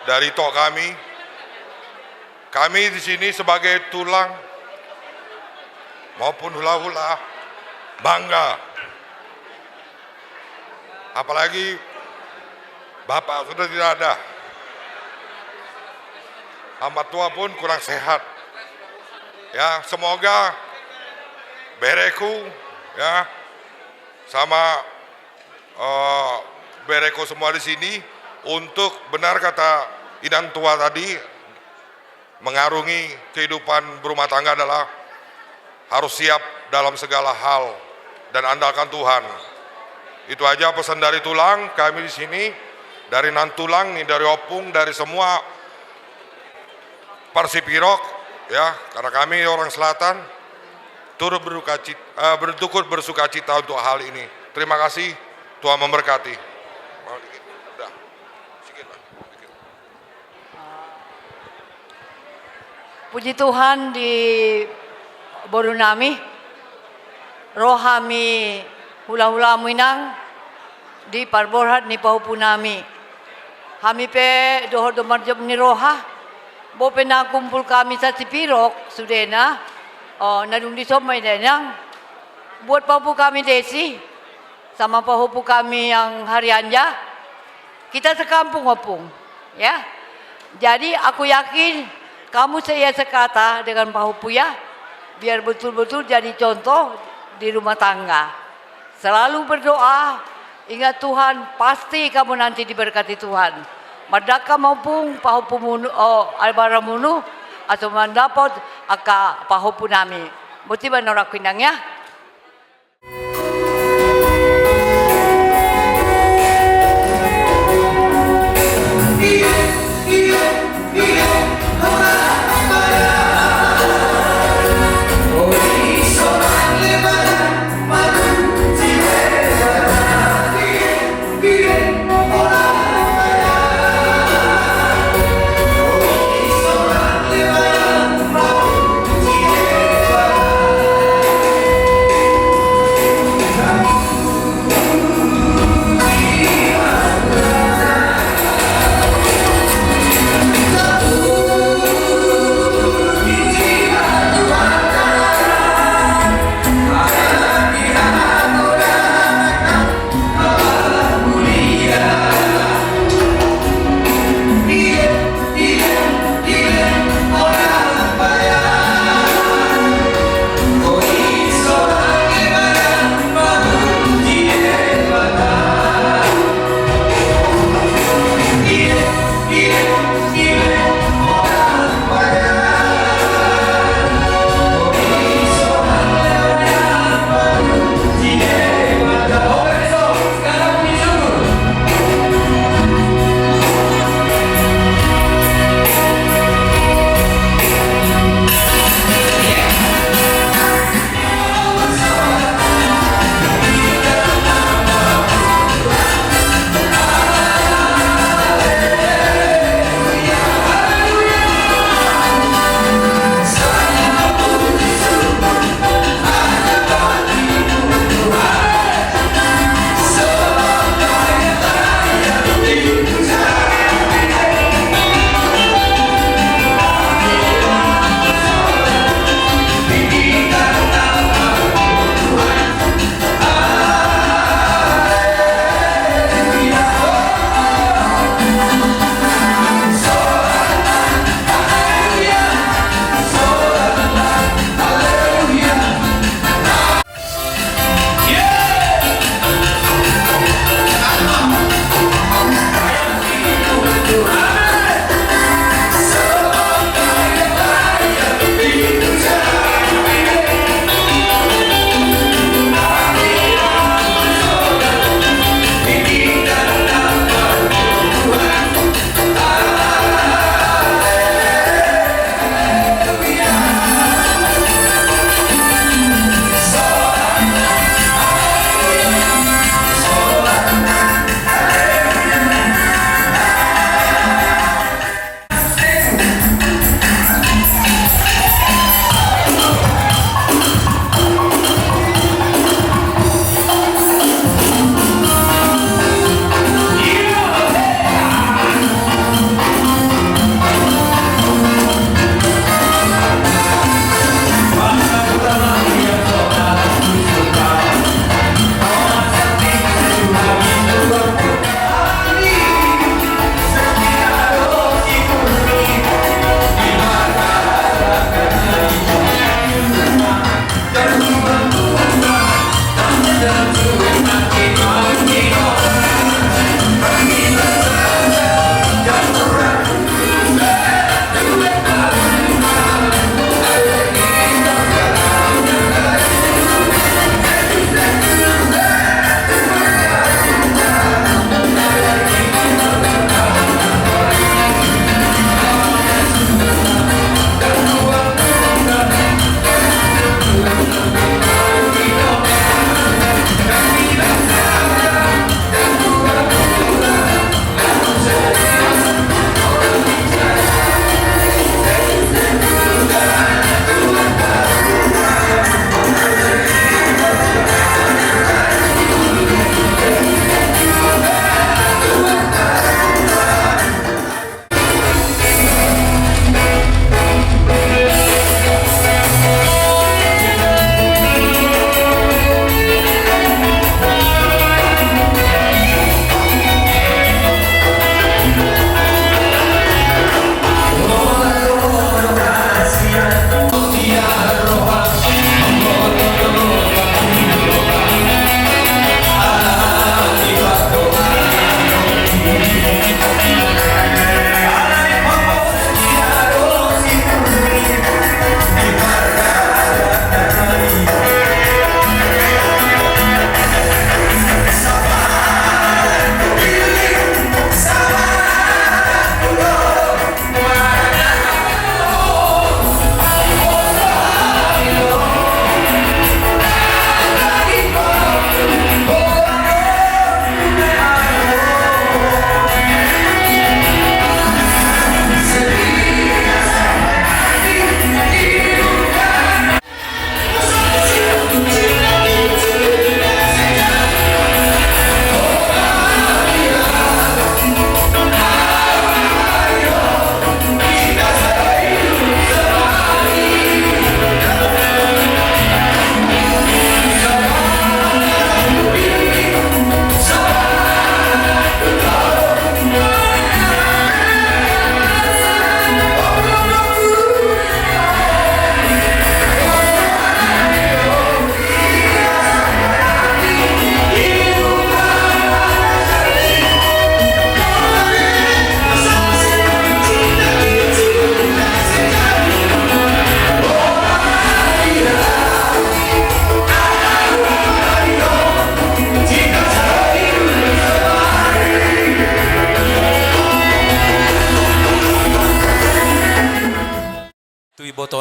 dari tok kami. Kami di sini sebagai tulang maupun hulahula bangga. Apalagi bapak sudah tidak ada. Amat tua pun kurang sehat. Ya, semoga bereku, ya, sama, eh, bereku semua di sini untuk, benar kata inang tua tadi, mengarungi kehidupan berumah tangga adalah harus siap dalam segala hal dan andalkan Tuhan. Itu aja pesan dari tulang, kami di sini, dari nantulang nih, dari opung, dari semua parsipirok, ya, karena kami orang selatan, turut berduka cit-, eh, bertukut bersukacita untuk hal ini. Terima kasih, Tuhan memberkati. Mau dikit, udah. Sedikit, Pak. Sedikit. Puji Tuhan, di boru nami, ro hami hulahulamu inang, di parborhat ni pahompu nami. Hami pe dohot do marjop ni roha, bope na kumpul hami sasipirok sudena, oh, na dung dison ma inang, buat pahompu hami Desi, sama pahompu hami yang Harianja, kita sekampung, Opung, ya. Jadi, aku yakin kamu seia sekata dengan pahompu, ya. Biar betul-betul jadi contoh di rumah tangga. Selalu berdoa, ingat Tuhan, pasti kamu nanti diberkati Tuhan. Mardangka ma, Opung, pahompu munu, oh, almarhum munu, asa mandapot angka pahompu nami. Boti ma na ro aku inang, ya.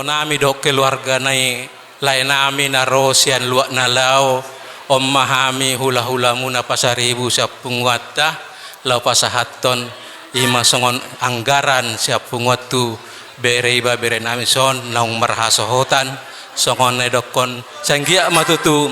Nami dohot keluarga ni lae nami na ro sian luat na laho, on ma hami hula-hulamuna Pasaribu sian punguanta, laho pasahathon i ma songon anggaran sian punguan tu bere iba bere nami son naung marhasohotan, songon na idokkon, sai anggiat ma tutu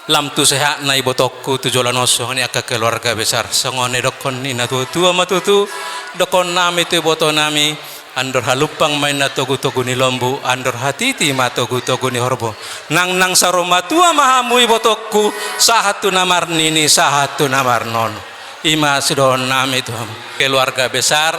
lam tu sehatna ibotongku tu joloan on songon i angka keluarga besar. Songon na idokkon ni na tua-tua ma tutu, dokkon nami tu iboto nami, andor halumpang ma inna togu-togu ni lombu, andor hatiti ma togu-togu ni horbo. Nangnang saur matua ma hamu ibotongku, sahat tu na marnini, sahat tu na marnono. I ma sidohonon nami tu hamu. Keluarga besar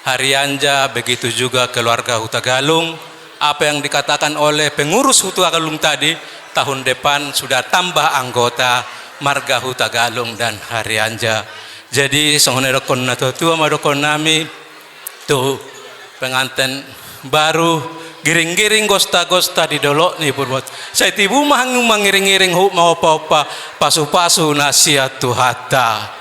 Harianja, begitu juga keluarga Hutagalung. Apa yang dikatakan oleh pengurus Hutagalung tadi, tahun depan sudah tambah anggota marga Hutagalung dan Harianja. Jadi, songon na idokkon na tua-tua ma dokkon nami, tu penganten baru, giring-giring gosta-gosta di dolok ni Purba. Sai tibu ma hamu mangiring-iring, huhut ma hompa-hompa, pasu-pasu na sian Tuhanta.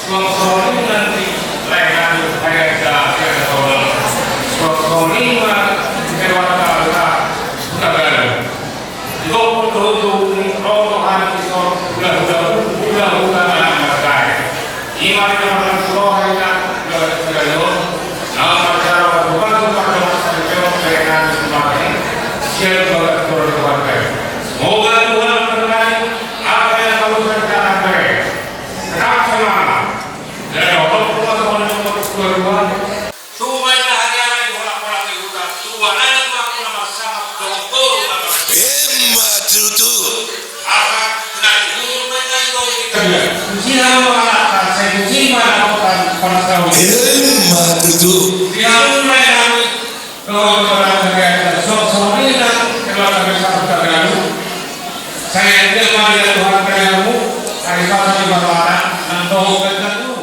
Suang songon i ma di lae nami Harianja sian Hutagalung. Suang songon i ma di keluarga besar Hutagalung. Di gokhon dohot togu ni ro do hami dison hula-hula, hula-hula na marga i. I ma di na marhasohotan hami di Hutagalung, na marjalo pasu-pasu pardongansaripeon lae nami Sumarni sian bagas keluarga i. Semoga Tuhan memberkati apa yang barusan ditanam mereka. Tetap semangat. Jala dohot ma songon na didok ni natuatua. Tubu ma inna hariara di holang-holang ni huta, tubu ma inna tulang na marsangap dohot boru na marsangap. Emma tutu. Asa na dihut ma inna i dohot i. Tusi na ma mangalangka, sai tusi ma na hot parsaoran. Emma tutu. Di hamu ma inna hami. Dohot keluarga besar Hutagalung. Sai anggiat ma di Tuhan peleanmu, sai pasa di bawah nang dohot keluargamu.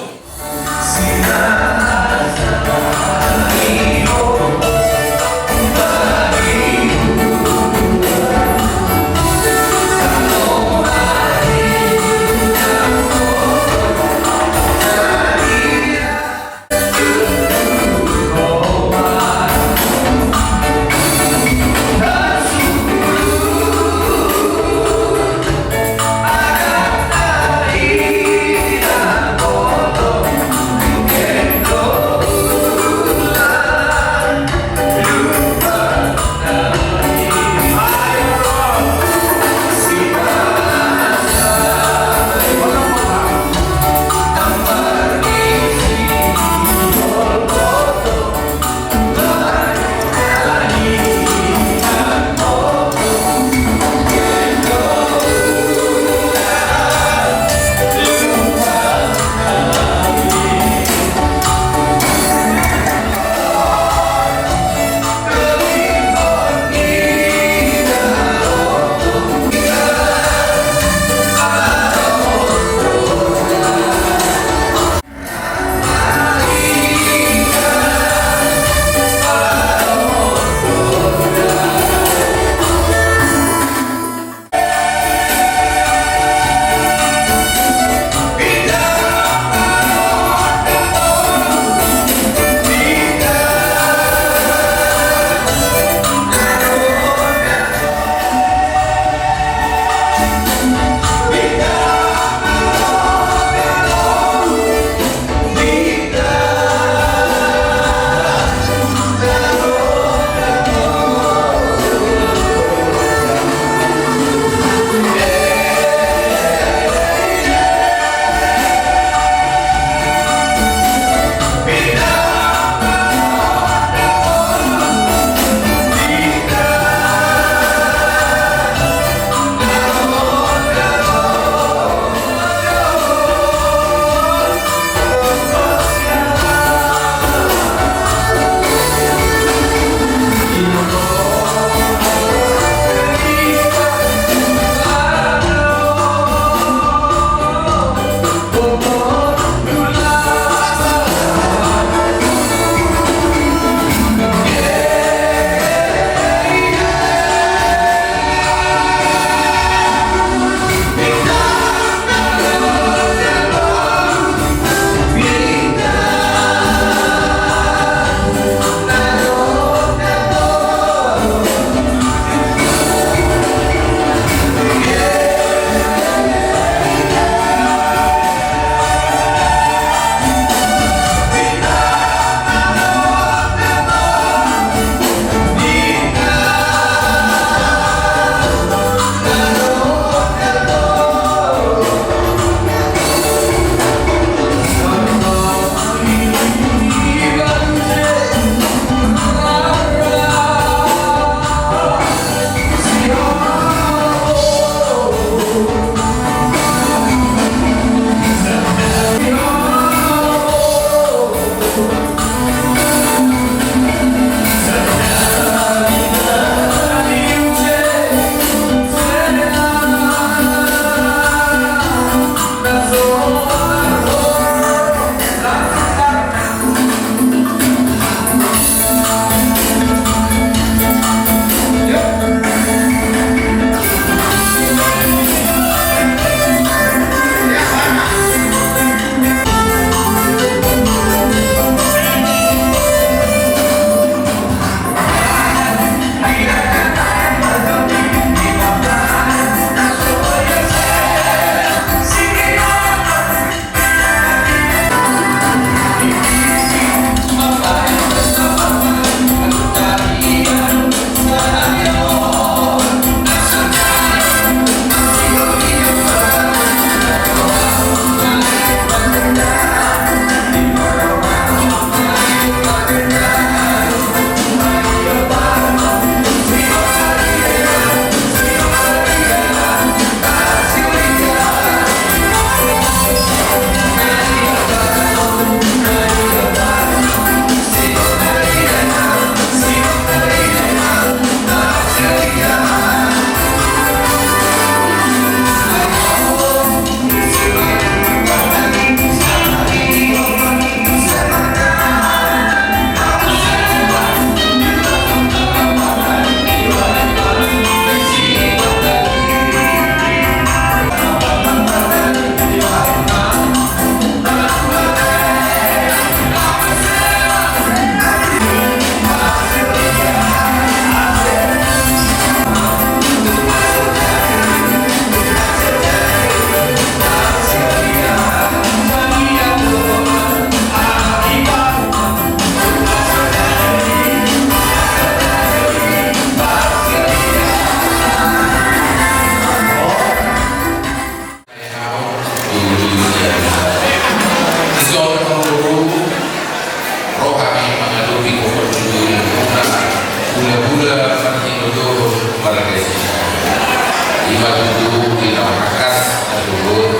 Tutu di na tangkas, na tutu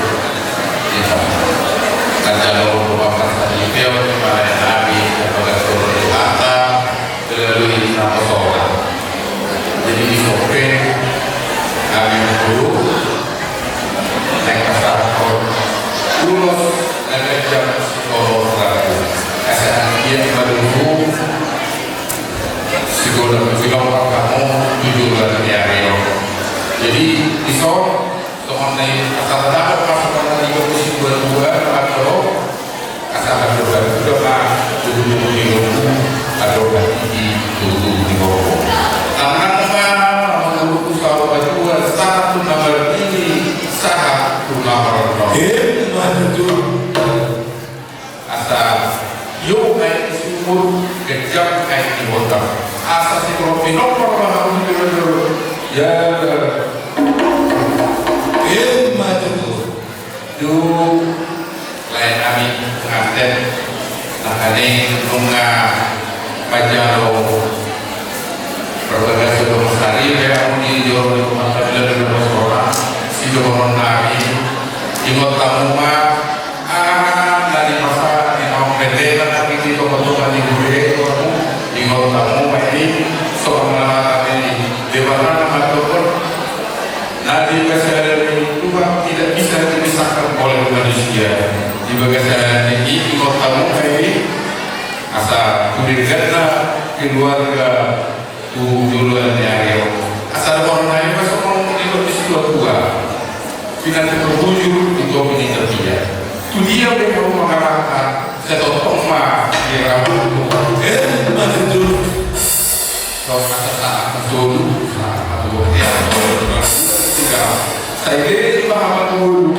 di na. Kan jalo rumah pas tadi peo, di mana yang nabi, di mana turun di harta, melalui nama sholat. Jadi di Sope, kami dulu, naik pasar, ulos, naik jam, ulos, ragu. Asa dia baru Sigoda pujilok pangkamu tujuh bulan di ari on. Jadi, ison, songon na i, asa tadapot ma songon na i, dohot si dua dua, atau asa ada dua dua ma, tujuh dua dua, atau berarti di tujuh dua dua. Tangan ma, menurutku sahabat dua, satu nomor ini, sahat tu nomor nol. Eh, betul. Asa, yo aek ni sumur, ganjang aek ni botang. Asa si Toro Pinompar ma hamu di jolo-jolo. Ya. Ima tutu. Tu, lae nami pengantin. Nangkaning nunga manjalo parbagason dohot sari, pe hamu di jolo ni pengadilan di Basora, sidohonon nami, ingot hamu ma, Ah, na di masa ni Amang Pete, na di tonga-tonga ni guru e, ingot hamu ma i, songon na hata ni Debata na mandok on, na di bagasan ni Tuhan tidak bisa dipisahkan oleh manusia. Di bagasan ni i, ingot hamu ma i, asa tu dengganna keluarga tu joloan ni ari on. Asa dohonon nami ma songon nidok ni situa-tua. Pinantikhon bujur di topi ni tapia. Tu dia pe hamu mangalangka, sai tongtong ma di rambu. Eh, ima tutu. Asa sahat ma solu, sahat ma solu. Sai be ma hamu.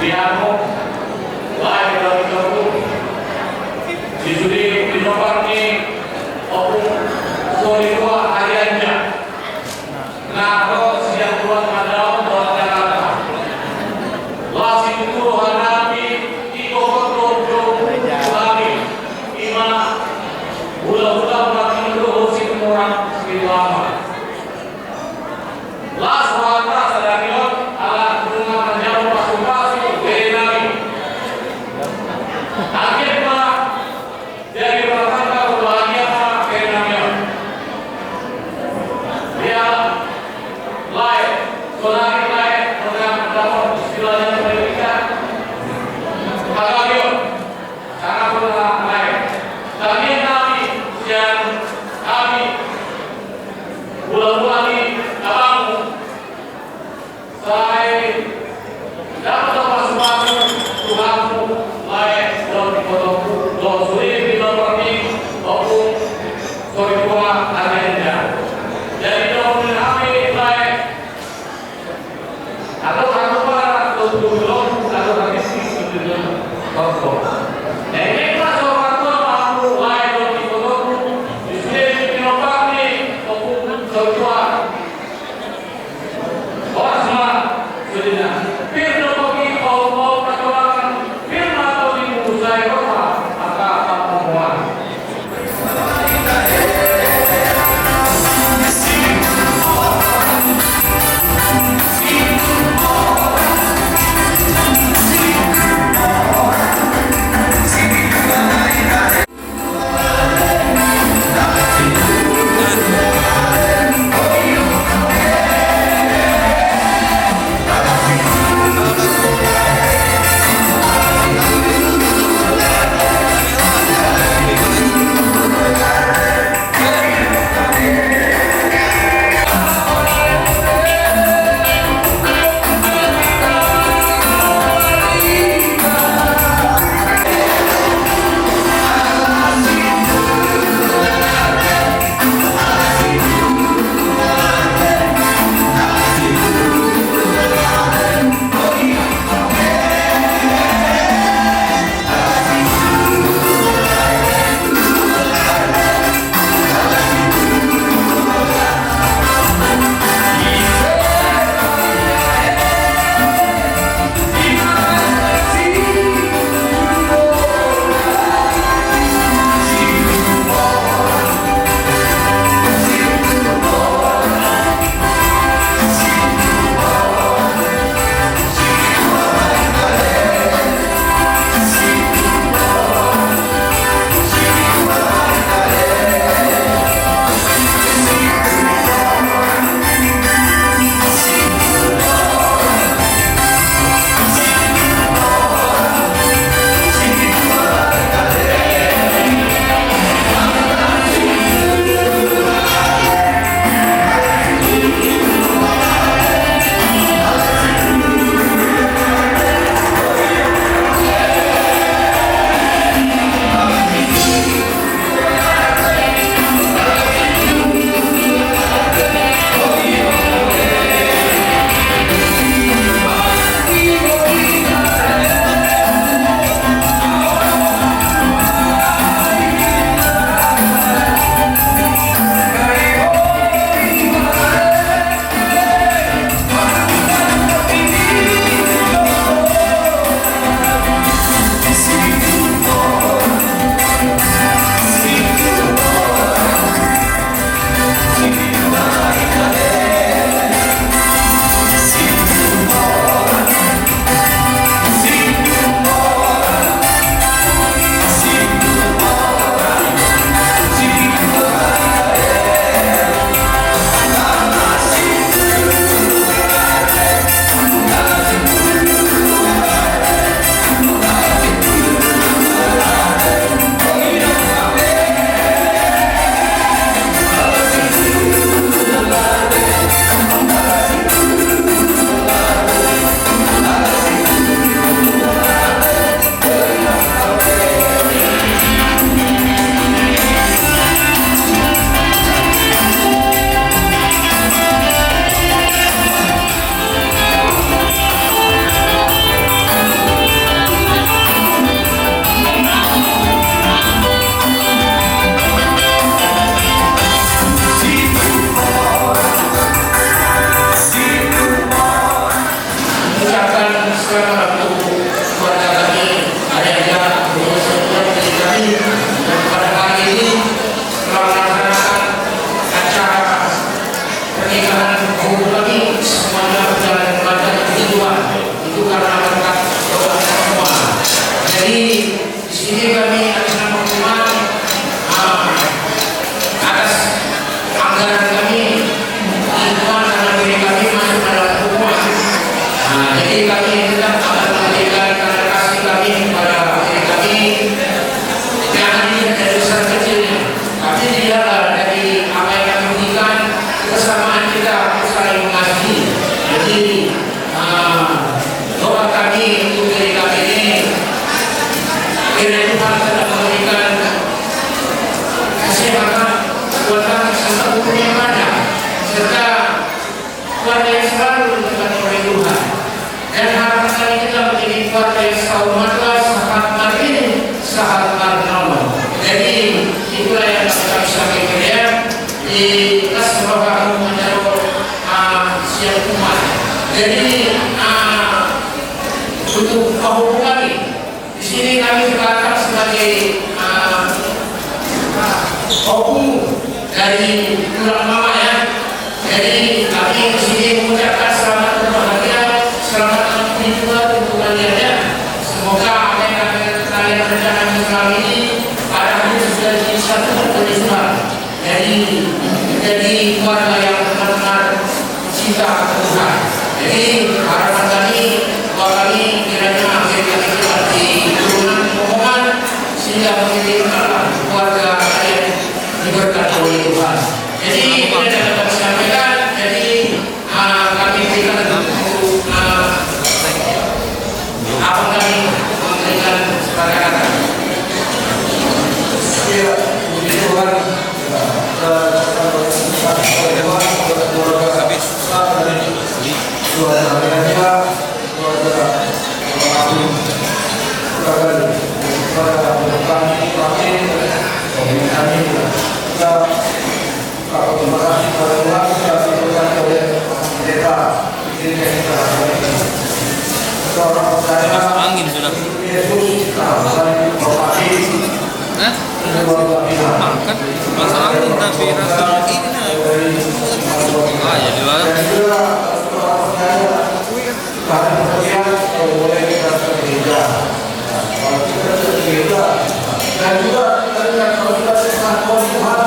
Di hamu, lae dohot itompung, di sude pinompar ni Ompung Soritua Arianja, na ro sian Tulang Mandau dohot Jakarta. Las ni roha nami, ingkon do jompu tu hami, i ma hulahula martinodohon Situmorang Sitinjolama. Las rohanta sadari on ala nunga manjalo pasupasu bere nami. Anggiat ma jadi rumah tangga berbahagia ma bere nami on. Ya, lae, sonari lae, nunga dapot istilahnya pendidikan. Hagabeon. Sangat berharap lae. Tangiang nami sian hami hulahula ni abangmu, sai dapot pasupasu tu hamu lae dohot itompung, dohot sude pinompar ni Ompung Soritua Arianja. Jadi dohot ni hami lae, atau satu para tutu dong, atau tadi sih tutu dong. Tongko. Nengeng ma so partua mamu lae dohot itompung, di sude pinompar ni Ompung Soritua. Horas ma sudena. Pir do poggi, paumbaon, patorangan, pir ma tondimuna sai ro ma angka parpunguan. Ucapkan selamat untuk keluarga kami, ayahanda, keluarga kami, dan pada hari ini telah melaksanakan acara pernikahan guru kami, semuanya berjalan dengan lancar, puji Tuhan. Itu karena berkat doa semua. Jadi, di sini kami atas nama hukuman, ah, atas anggaran kami, lingkungan, karena diri kami masuk dalam hukuman. Nah, jadi kami tetap akan memberikan kasih kami kepada diri kami. Jangan dilihat dari besar kecilnya, tapi dilihatlah dari apa yang kami berikan, kebersamaan kita untuk saling mengasihi. Jadi, ah, doa kami untuk diri kami ini, kiranya Tuhan tetap memberikan kesehatan, kekuatan, serta umur yang panjang, serta keluarga yang selalu diberkati oleh Tuhan. Dan harapan kami kita menjadi keluarga yang selalu matua, sahat marnini, sahat marnono. Jadi, itulah yang kami sampaikan ya. Di kelas roha menjawab, ah, siap umat. Jadi, ah, untuk menghubungi di sini kami tercatat sebagai, eh, opung dari tulang mama ya. Jadi kami di sini mengucapkan selamat berbahagia, selamat menempuh hidup untuk kalian ya. Semoga apa yang kalian rencanakan selama ini pada akhirnya sudah disatukan oleh Tuhan. Jadi, jadi keluarga yang benar-benar cinta akan Tuhan. Jadi, harapan kami, doa kami, kiranya akhir kami cepat di turunan rombongan, sehingga mengirimkanlah keluarga kalian diberkati oleh Tuhan. Jadi, ini yang dapat kami sampaikan. Jadi, Ah, kami berikan untuk, ah, abang kami memberikan sepakatan. Iya, puji Tuhan. Masuk angin sudah. Hah? Masuk angin, tapi rasa ini, nah. Ah, ya, di mana? Dan juga kita ingat, kalau kita sehat oleh Tuhan,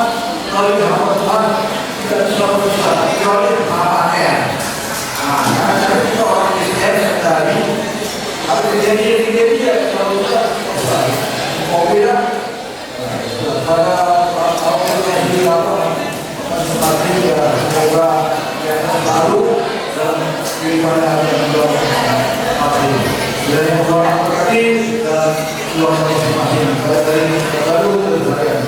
melalui hamba Tuhan, kita bisa berbicara melalui hamba Tuhan. Nah, karena kita orang Kristen sehari-hari, ada kejadian-kejadian, kalau kita, oh, beda. Pada tahun dua ribu delapan, semoga yang terbaru dan daripada yang belum mati. Dan yang belum mati, dan Tuhan masing-masing. Pada dari terbaru, dan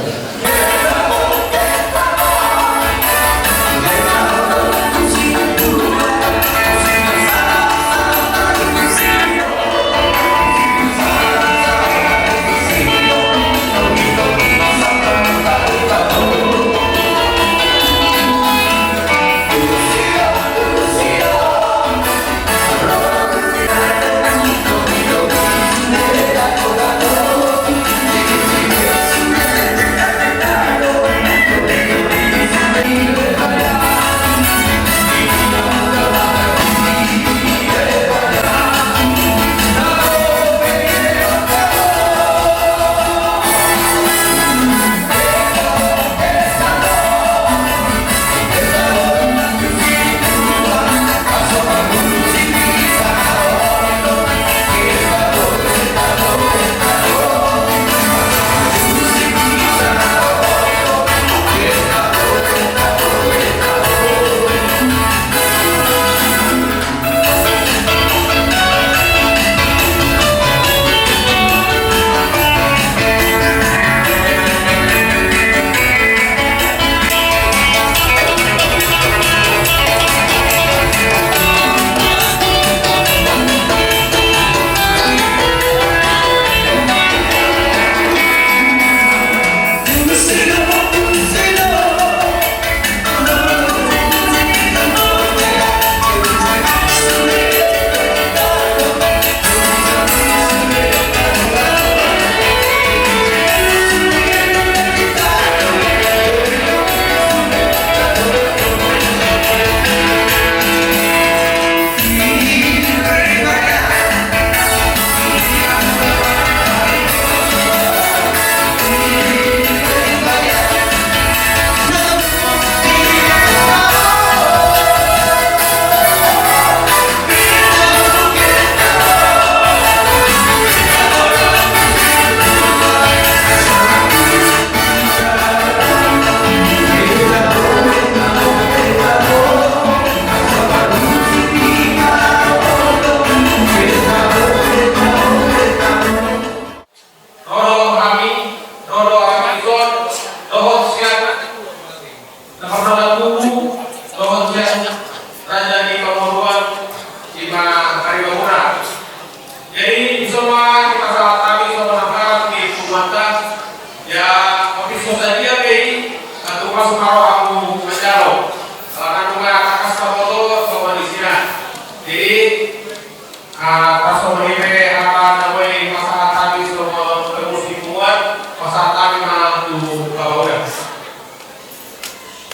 Atas nama ini, atas nama ini, pasahat hami sama musik buat, pasahat hami ma tu kawalan.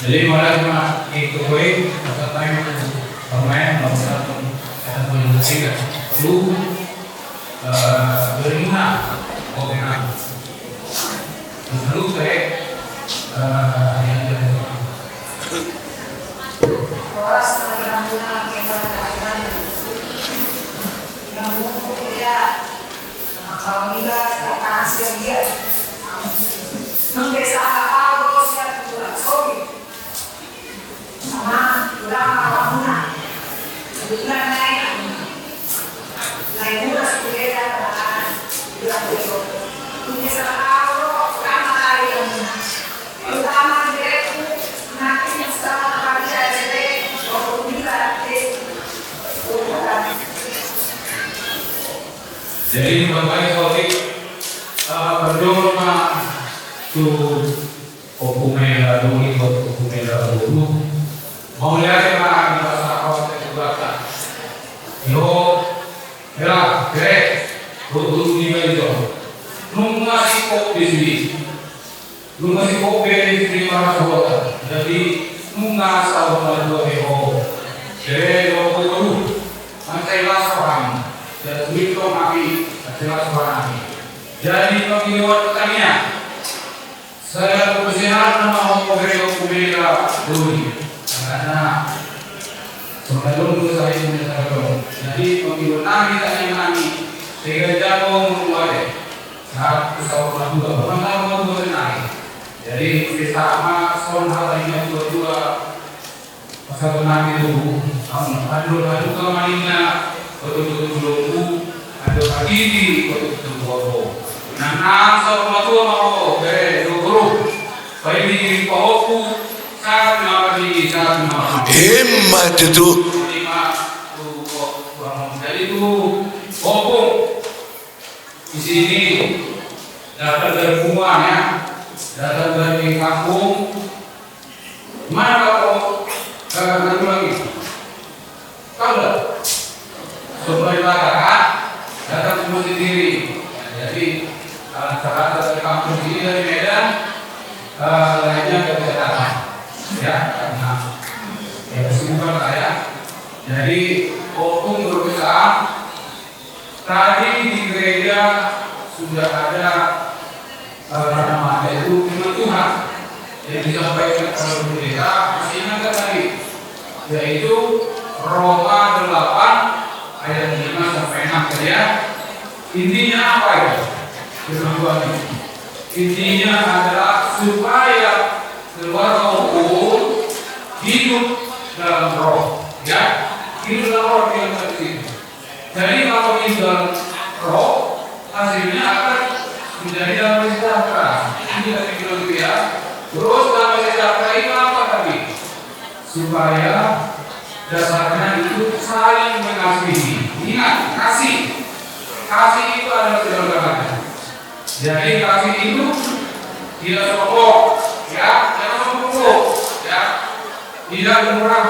Jadi, mauliate ma di tutu i, pasahat hami ma tu pemain, nomor satu, satu, dua, tiga. Lu, eh, berguna, oke, nah. Terus, eh, eh, yang jelas. Horas ma di hamuna, kemana, kemana. Yang mungkin dia, kalau dia, dia kasih dia. Nang desa apa, bos, ya, kurang sobi. Sama, kurang apa, muna. Kebetulan naik. Naik muna, sepeda, kurang. Kurang, kurang. Nang desa apa, kurang, kurang, kurang. Jadi, Bapak Ibu, eh, berdoa ma tu Ompu Mela Doli, Ompu Mela Boru. Mauliate ma di basa au te tu basa. Yo, Mela, Mela, Boru di Balijo. Nunga si kop di sini. Nunga si kop be di sini para sahota. Jadi, nunga saur matua be ho. Be, do, do, do. Mansai las roham. Jadi, sulit tong hami, mansai las roham. Jadi, panggiluan pertanian. Saya bersehat nama ho be Ompu Mela Doli. Karena, sebelum saya punya. Jadi, panggiluan nami, tanya nami. Sehingga jago memulai. Sahat tu saur matua, pernah saur matua senai. Jadi, sesama son hata i na tua-tua. Pasal nami tu, am, aduh, aduh, kamaninna, betul-betul belumku, aduh, hati, betul-betul bobo. Nang, nang saur matua ma ho, be, do, do. Paidi, pahompu, sahat ma paidi, sahat ma. Ima tutu. Ima tu, tu, jadi tu, ompung. Di sini datang dari semua, ya, datang dari kampung. Mana kau? Eh, nanti lagi. Tahu nggak? Sebenarnya kan datang semua sendiri. Jadi, eh, ternyata dari kampung sini, dari Medan, eh, lainnya nggak bisa datang. Ya, karena, ya, kesibukan lah, ya. Jadi, ompung berpesan, tadi di gereja sudah ada, eh, apa namanya itu, firman Tuhan yang disampaikan oleh pendeta, masih ingat nggak tadi? Yaitu Roma delapan ayat lima sampai enam tadi, ya. Intinya apa itu? Firman Tuhan itu. Intinya adalah supaya keluarga Hukum hidup dalam Roh, ya. Hidup dalam Roh, yang penting. Jadi, kalau hidup dalam Roh, hasilnya akan menjadi damai sejahtera. Ini dari Bibel, ya. Terus, damai sejahtera itu apa tadi? Supaya dasarnya itu saling mengasihi. Ingat, kasih. Kasih itu adalah segala-galanya. Jadi, kasih itu tidak sombong, ya, jangan sombong, ya. Tidak murah,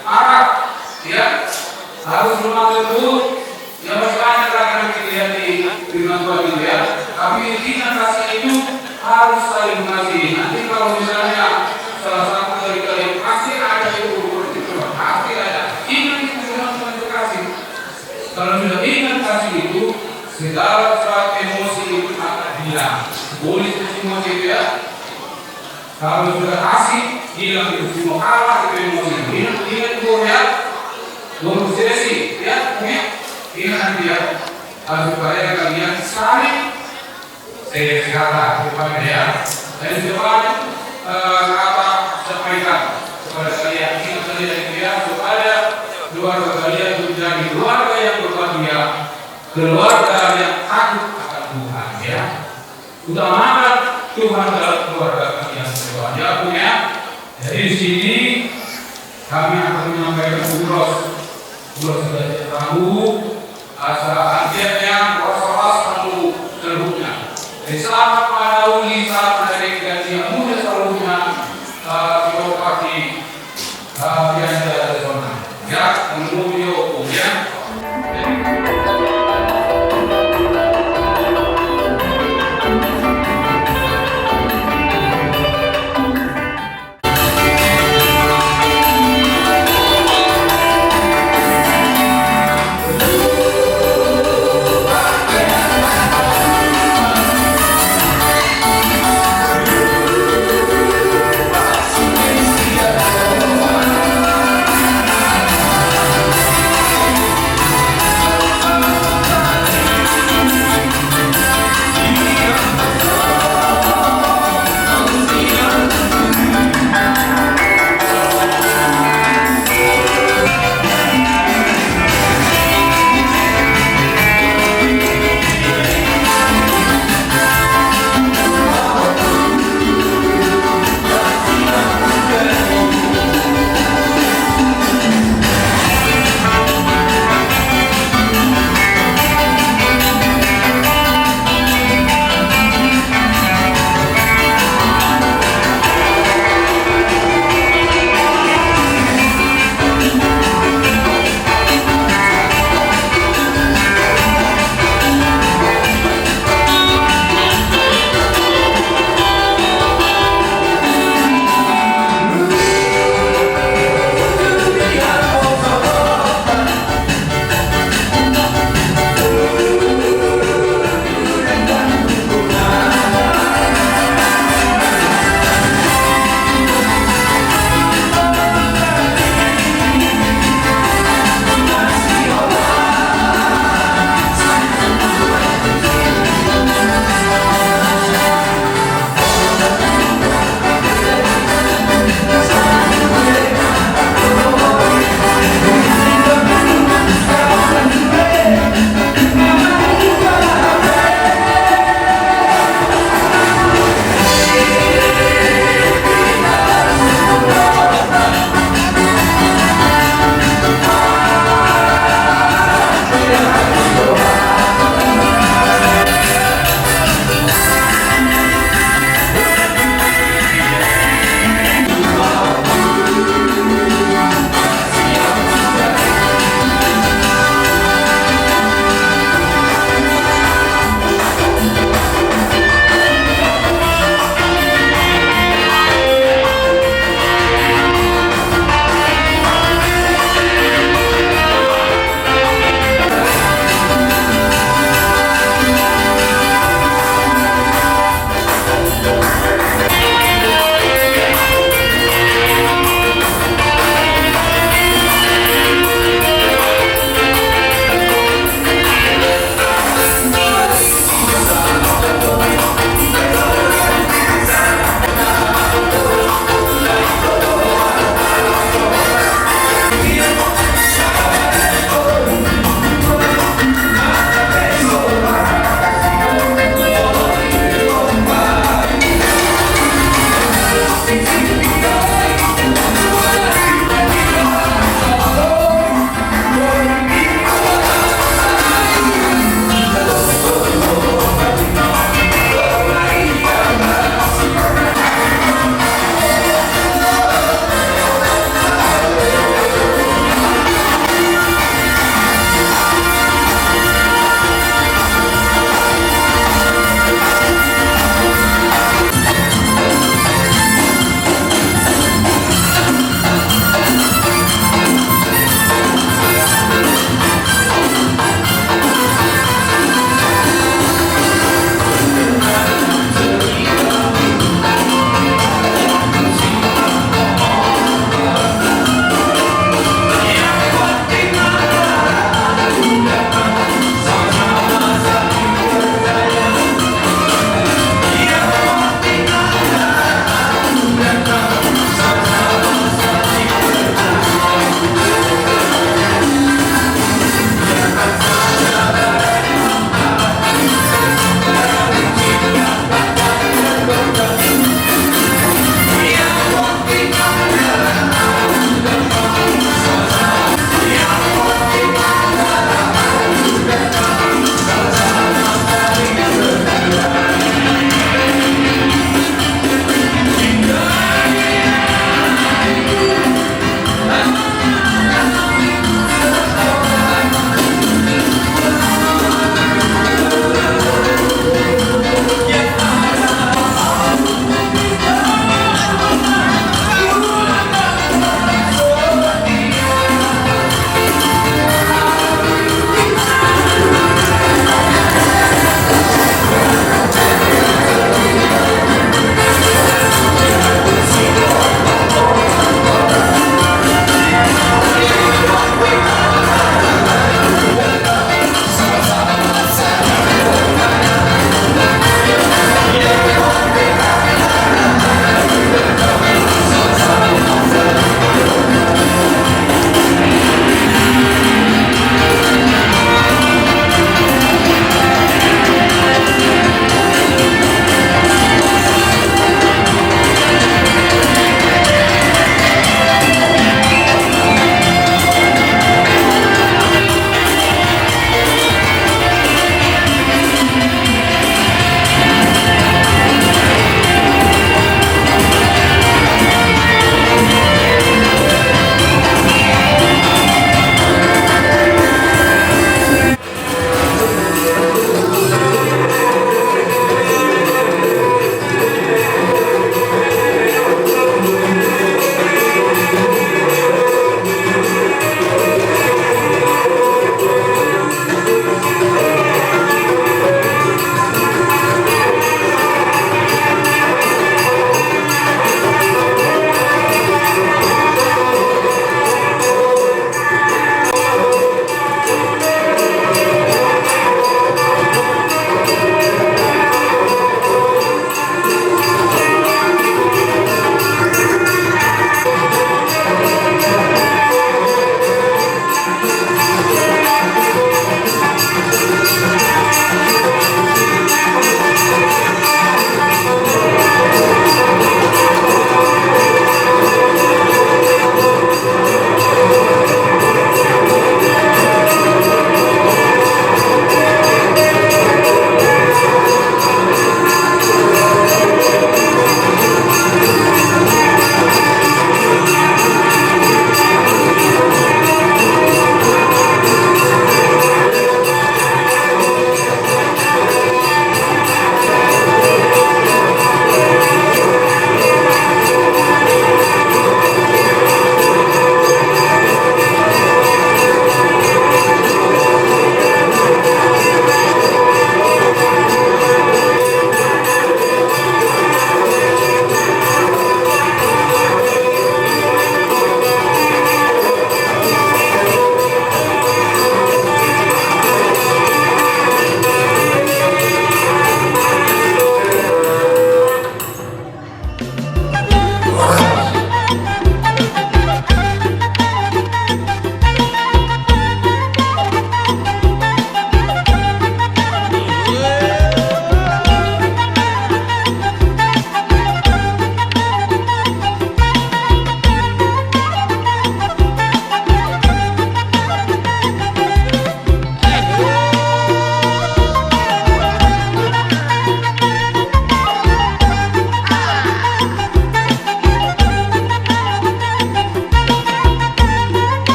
marah, ya. Harus lemah lembut, ya, masih banyak lagi nanti dilihat di firman Tuhan itu, ya. Tapi intinya, kasih itu harus saling mengasihi. Nanti kalau misalnya salah satu dari kalian pasti ada itu, pasti ada. Ingat itu, firman Tuhan itu kasih. Kalau sudah ingat kasih itu, segala sesuatu emosi itu akan hilang. Boleh emosi itu, ya. Kalau sudah kasih, hilang itu semua, kalah itu emosi. Ingat, ingat itu, ya. Guru sesi, ya, ya. Ingat nanti, ya. Harus supaya kalian saling, eh, sekarang, depan, ya. Dan juga, eh, kata sampaikan kepada kalian, ingat kalian itu, ya, supaya keluarga kalian menjadi keluarga yang berbahagia, keluarga yang takut akan Tuhan, ya. Utamakan Tuhan dalam keluarga kalian, Tuhan, ya, Bung, ya. Jadi, di sini kami akan menyampaikan ulos, ulos dari Rabu, asa akhirnya horas-horas kamu seluruhnya. Di saat mana uli, saat ada yang ganti yang muda seluruhnya, eh, kita pasti, eh, yang ada di sana. Ya, menunggu dia, ya. Jadi,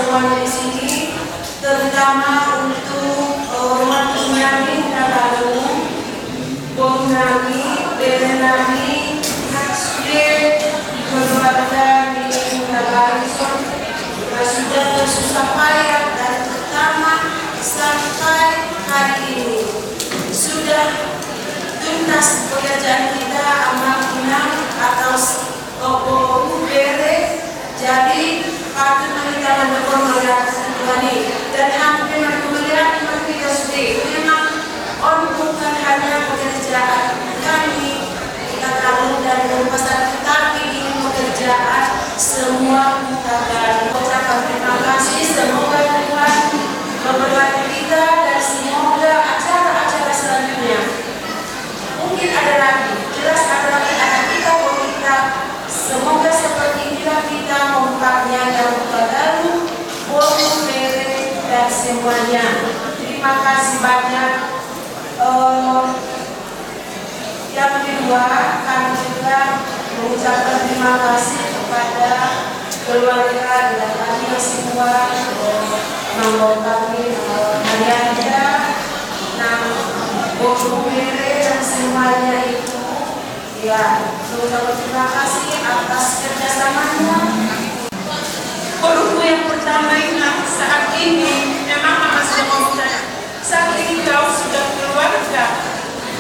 Semuanya di sini, terutama untuk, eh, rumah tangga nami, boru nami, bere nami, sude keluarga di Tabarisong, yang sudah bersusah payah dari pertama sampai hari ini. Sudah tuntas pekerjaan kita, amal inang atau s-, boru, bere, jadi patut ma hita mandok mauliate tu Tuhan i. Dan hape mauliate ma tu hita sude. Memang on bukan hanya pekerjaan kami, kita tahu dari Denpasar, tetapi ini pekerjaan semua kita. Dan ucapkan terima kasih, semoga Tuhan memberkati kita dan semoga acara-acara selanjutnya mungkin ada lagi, jelas ada lagi anak kita, boru kita. Semoga seperti inilah kita kompak, nyanda, boru, bere, dan semuanya. Terima kasih banyak. Eh, yang kedua, kami juga mengucapkan terima kasih kepada keluarga dan kami yang semua, eh, membawa kami, eh, Marianda, nang boru, bere, dan semuanya itu, ya, mengucapkan terima kasih atas kerjasamanya. Boruku yang pertama, inang, saat ini memang mama sudah mau bertanya. Saat ini kau sudah keluarga.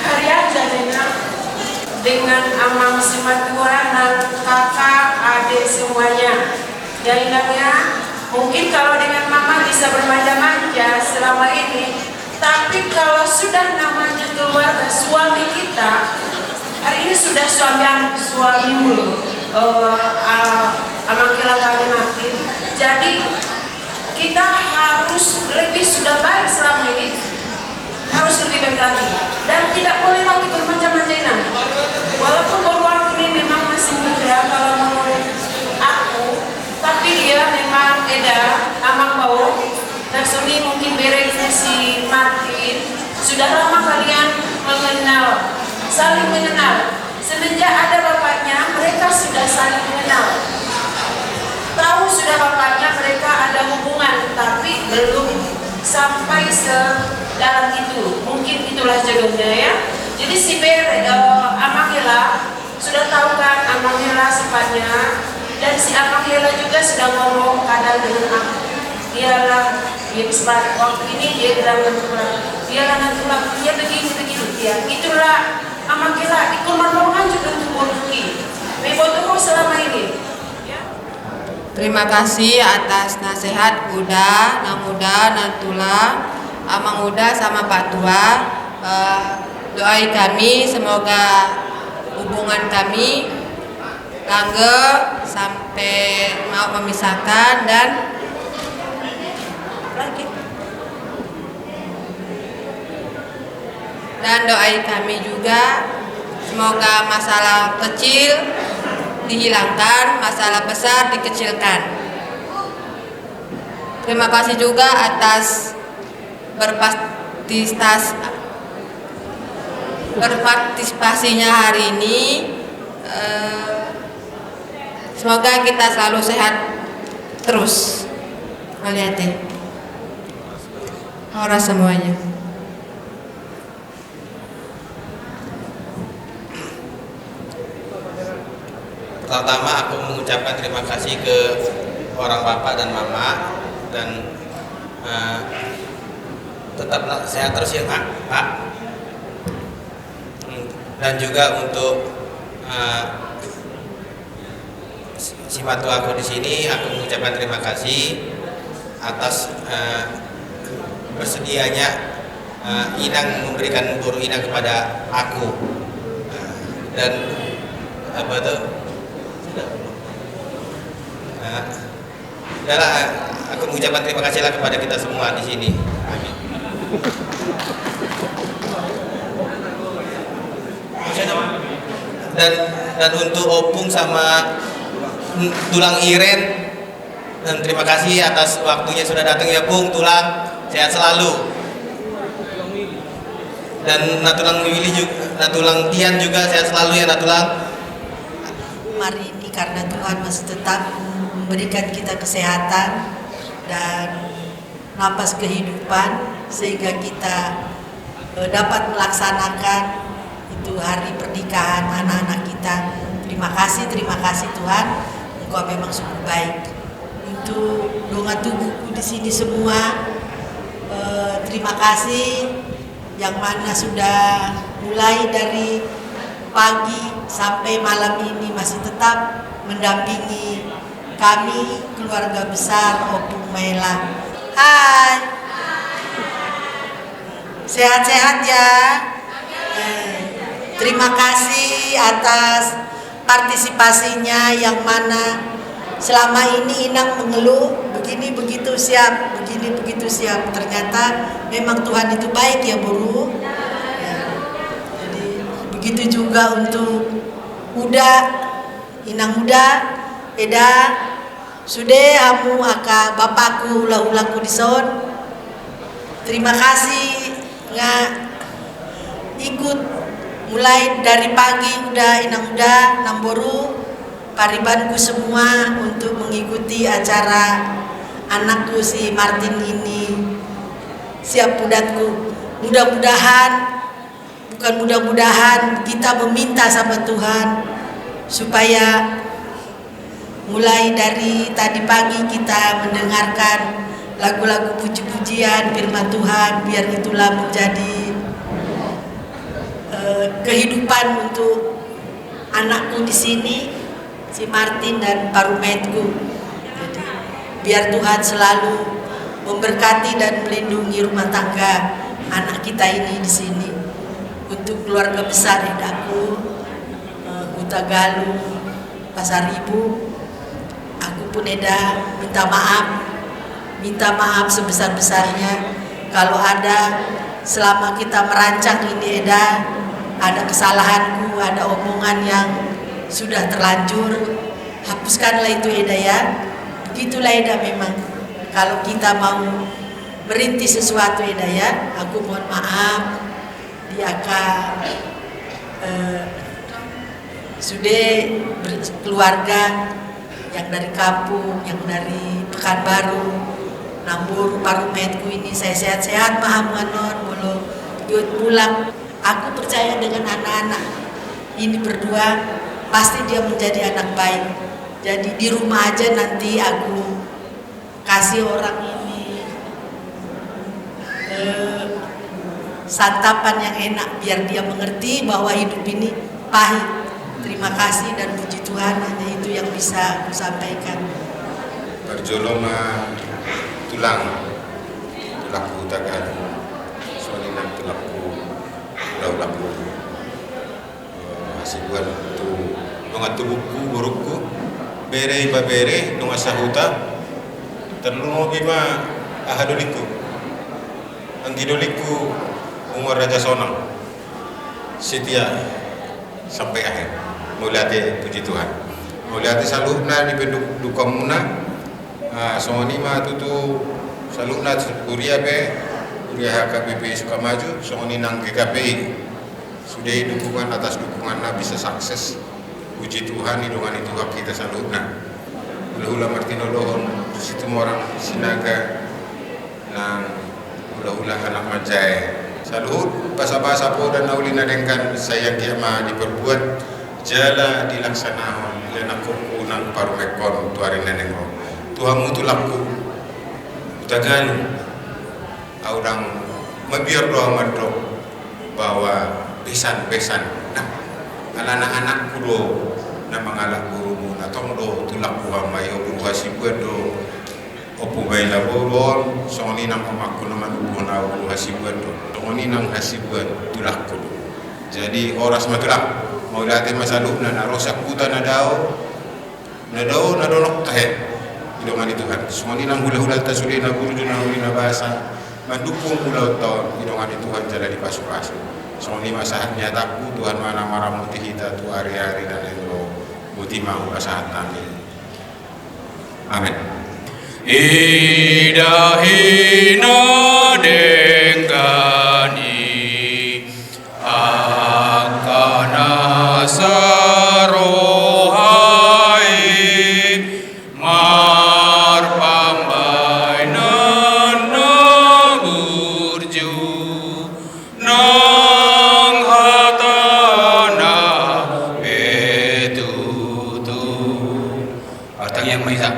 Hari aja dengan, dengan amang simatua, nang kakak, adik semuanya. Ya, inang, ya. Mungkin kalau dengan mama bisa bermanja-manja selama ini, tapi kalau sudah namanya keluarga, suami kita, hari ini sudah suami, suamimu, eh, ah, amang Hela kami mati. Jadi, kita harus lebih sudah baik selama ini, harus lebih baik lagi. Dan tidak boleh lagi bermanja-manja, inang. Walaupun boru aku ini memang masih muda, kalau menurut aku, tapi dia memang eda, amang, bao, dan suami mungkin berengnya si Martin, sudah lama kalian mengenal, saling mengenal. Semenjak ada bapaknya, mereka sudah saling mengenal. Tahu sudah bapaknya, mereka ada hubungan, tapi belum sampai sedalam itu. Mungkin itulah jodohnya, ya. Jadi si Ber-, eh, Amang Hela, sudah tahu kan Amang Hela sifatnya, dan si Amang Hela juga sudah ngomong kadang dengan aku. Dialah, dia sempat waktu ini dia bilang nanti pulang. Dialah nanti pulang, dia begini, begini, dia. Itulah Amang Hela, ikut menolong juga untuk rezeki. Membantu selama ini. Ya. Terima kasih atas nasihat Uda, Nang Uda, Nang Tulang, Amang Uda sama Pak Tua. Eh, doai kami semoga hubungan kami langgeng sampai mau memisahkan dan lagi. Dan doai kami juga, semoga masalah kecil dihilangkan, masalah besar dikecilkan. Terima kasih juga atas berpartistas-, berpartisipasinya hari ini. Eh, semoga kita selalu sehat terus. Mauliate. Horas semuanya. Pertama-tama aku mengucapkan terima kasih ke orang bapak dan mama, dan, eh, tetaplah sehat terus ya, Pak. Pak. Dan juga untuk, eh, si, si matuaku di sini, aku mengucapkan terima kasih atas, eh, bersedianya, eh, Inang memberikan boru Inang kepada aku. Eh, dan apa tuh? Eh, Udahlah, aku mengucapkan terima kasihlah kepada kita semua di sini. Amin. Dan, dan untuk Opung sama Tulang Iren, dan terima kasih atas waktunya sudah datang ya, Pung, Tulang, sehat selalu. Dan Natulang Willy juga, Natulang Tian juga sehat selalu ya, Natulang. Mari karena Tuhan masih tetap memberikan kita kesehatan. dan napas kehidupan, sehingga kita, eh, dapat melaksanakan itu hari pernikahan anak-anak kita. Terima kasih, terima kasih Tuhan, Engkau memang sungguh baik. Untuk dongan tubuhku di sini semua, eh, terima kasih yang mana sudah mulai dari pagi sampai malam ini masih tetap mendampingi kami, keluarga besar Ompung Maela. Hai. Sehat-sehat ya. Eh, terima kasih atas partisipasinya yang mana selama ini Inang mengeluh, begini begitu siap, begini begitu siap. Ternyata memang Tuhan itu baik ya, Boru. Ya. Jadi begitu juga untuk Uda, Inang Uda, Eda, sude hamu angka bapakku, hula-hulaku dison. Terima kasih nga ikut mulai dari pagi, Uda, Inang Uda, Namboru, paribanku semua untuk mengikuti acara anakku si Martin ini, siap budatku. Mudah-mudahan, bukan mudah-mudahan, kita meminta sama Tuhan supaya mulai dari tadi pagi kita mendengarkan lagu-lagu puji-pujian, firman Tuhan, biar itulah menjadi, eh, kehidupan untuk anakku di sini, si Martin dan parumaenku. Jadi, biar Tuhan selalu memberkati dan melindungi rumah tangga anak kita ini di sini. Untuk keluarga besar edaku, eh, Hutagalung, Pasaribu, aku pun, Eda, minta maaf. Minta maaf sebesar-besarnya kalau ada, selama kita merancang ini, Eda, ada kesalahanku, ada omongan yang sudah terlanjur, hapuskanlah itu, Eda, ya. Begitulah, Eda, memang. Kalau kita mau merintis sesuatu, Eda, ya, aku mohon maaf. Di angka, eh, sude ber-, keluarga yang dari kampung, yang dari Pekanbaru, Namboru, parumaenku ini, sai sehat-sehat ma hamu annon, molo giot mulak. Aku percaya dengan anak-anak ini berdua, pasti dia menjadi anak baik. Jadi di rumah aja nanti aku kasih orang ini, eh, santapan yang enak, biar dia mengerti bahwa hidup ini pahit. Terima kasih dan puji Tuhan, hanya itu yang bisa aku sampaikan. Parjolo ma tulang, tulangku Hutagalung, songon i nang tulangku, hula-hulaku. Hasibuan tu dongan tubuku, borungku, bere, ibebere, dongan sahuta, tarlumobi ma aha, dolingku. Anggi dolingku, Umar Raja Sonang, setia sampai akhir. Mauliate, puji Tuhan. Mauliate saluhutna di pendu-, dukamuna. Ah, songon i ma tutu saluhutna, huria pe, huria H K B P I Sukamaju, songon i nang G K P I. Sude i dukungan atas dukunganna bisa sukses. Puji Tuhan, i dongan i Tuhan hita saluhutna. Hula-hula Martin Olohon, Situmorang, Sinaga, nang hula-hula anak manjae. Saluhut basa-basa poda na uli na denggan, sai anggiat ma diperbuat jala dilaksanahon, ia nang hupungkon nang parumaenkon tu ari na naeng ro. Tu hamu tulangku, Hutagalung, au ndang mabiar do au mandok bahwa besan-besan, nah, alana anakku do na mangalap borumuna, tong do tulangku hamu i, au boru Hasibuan do. Ompung Maela boru on, songon i nang omakku na manumbuhon au, boru Hasibuan do. Songon i nang Hasibuan tulangku do. Jadi horas ma tulang, mauliate ma saluhutna na ro sian huta na dao, na dao, na donok, tahe. I dongan ni Tuhan. Songon i nang hula-hulanta sude na burju, na uli na basa mandukung ulaonta on, i dongan ni Tuhan jala dipasu-pasu. Songon i ma sahat ni hatangku, Tuhan ma na maramoti hita tu ari-ari na naeng ro. Boti ma hupasahat hami. Amen. Idahi na denggan i angka na saroha i, marpambaen Yang Maha Esa.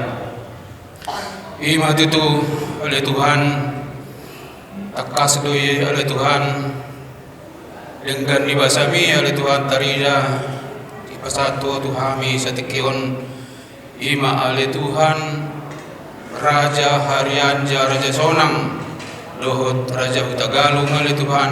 I ma tutu, ale Tuhan, tangkas do i, ale Tuhan, denggan ni basaMi, ale Tuhan, tarida dipasahat Ho tu hami satingki on. I ma, ale Tuhan, Raja Harianja Raja Sonang dohot Raja Hutagalung, ale Tuhan,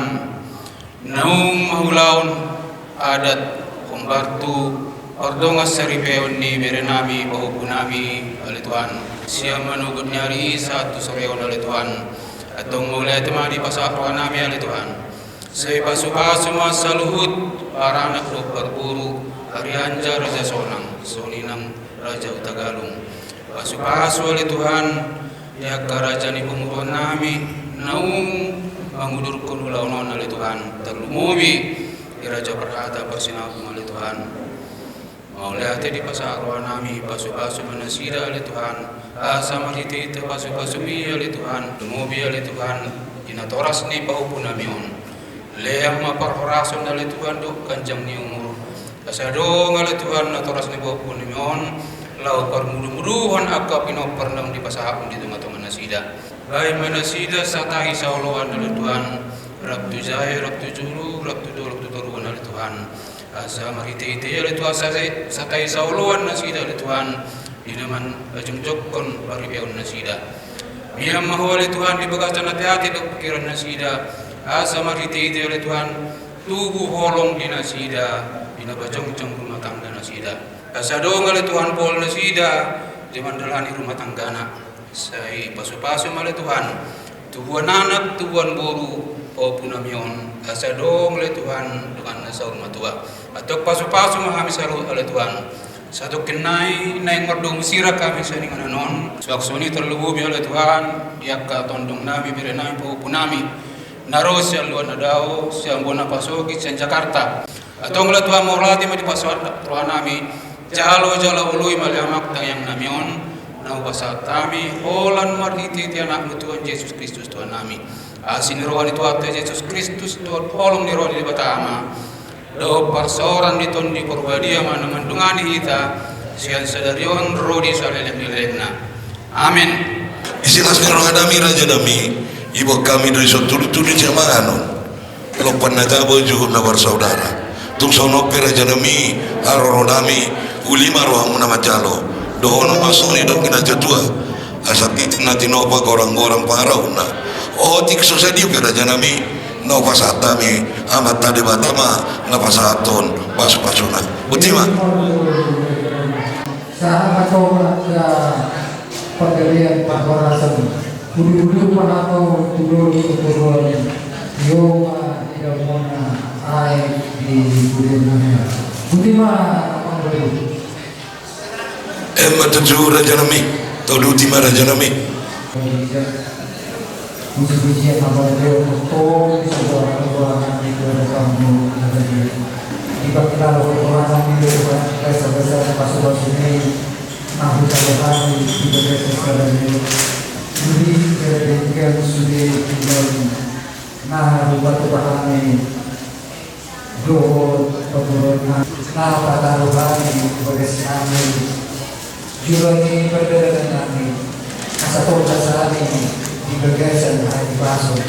naung mangulahon adat hombar tu pardongansaripeon ni berenami pahompunami, ale Tuhan, sian manogot ni ari i sahat tu sore on, ale Tuhan. Antong mauliate ma dipasahat rohanami, ale Tuhan. Sai pasupasu ma saluhut paranak dohot parboru Harianja Raja Sonang, songon i nang Raja Hutagalung. Pasupasu, ale Tuhan, di angka raja ni pamoruonnami naung mangudurhon ulaon on, ale Tuhan, tarlumobi di Raja Parhata Parsinabung, ale Tuhan. Mauliate dipasahat rohanami, pasupasu ma nasida, ale Tuhan, asa marhitehite pasupasuMi, ale Tuhan, lumobi, ale Tuhan, di natoras ni pahompunami on. Lehon ma parhorasan, ale Tuhan, dohot ganjang ni umur, asa adong, ale Tuhan, natoras ni pahompunami on laho parmudumuduhon angka pinompar naung dipasahathon di tongatonga nasida. Bahen ma nasida satahi saoloan, ale Tuhan, rap tu jae, rap tu julu, rap tu dolok tu toruan, ale Tuhan. Asa marhitehite i, ale Tuhan, sa-, satahi saoloan nasida, ale Tuhan, di na manjongjonghon paripeon nasida. Mian ma Ho, ale Tuhan, di bagasan ateate dohot pingkiran nasida, asa marhitehite i, ale Tuhan, tubu holong di nasida di na pajongjong rumah tangga nasida. Asa adong, ale Tuhan, pol nasida di mandalani rumah tanggana. Sai pasupasu ma, ale Tuhan, tubuan anak, tubuan boru pahompunami on, asa adong, ale Tuhan, donganna saur matua. Antong pasupasu ma hami saluhut, ale Tuhan. Satongkin nai naeng mardomu sirang hami sian inganan on. Suang songon i tarlumobi, ale Tuhan, di angka tondongnami, berenami, pahompunami na ro sian luat na dao, sian bona pasogit, sian Jakarta. Antong, ale Tuhan, mauliate ma dipasahat rohanami. Jalo jala oloi ma, ale Ama, tangiangnami on na hupasahat hami, holan marhitehite AnakMu Tuhan Jesus Kristus Tuhannami. Asi ni roha ni Tuhanta Jesus Kristus dohot holong ni roha ni Debata Ama, dohot parsaoran ni Tondi Porbadia ma na mandongani hita sian sadari on ro di saleleng ni lelengna. Amen. Di las ni rohanami, rajanami, iboan hami do dison tudutudu sian mangan on. Lompan na tabo, juhut na marsaudara. Tung songon on pe, rajanami, haroronami, uli ma rohamu na manjalo. Dohonon ma songon i didok ni natuatua: Asa pitu na tinopa, goranggorang pangarahutna. Otik so sadia pe, rajanami, na hupasahat hami, Amanta Debata ma na pasahathon pasupasuna. Botima. Sahat ma tu angka pargalean parhorasan. Hudihudihon ma hamu tu dolok tu toruan. Io ma di daumuna aek di pudinami. Botima, Amang Guru. Emma tutu, rajanami. Tauduti ma, rajanami. Pujipujian na mauliate, tongtong di saluhut hami, Tuhan, di hadapan-Mu na badia. Di bagasan hadapan-Mu, Tuhan, bagasan-bagasan pasupasumi, na hujalo hami di bagasan sadari on. Denggan sude tinggal na hupatupa hami dohot pangguruan na pataro hami di bagas nami, jolo ni pardalanan nami, asa tongtong hami di bagasan hahipason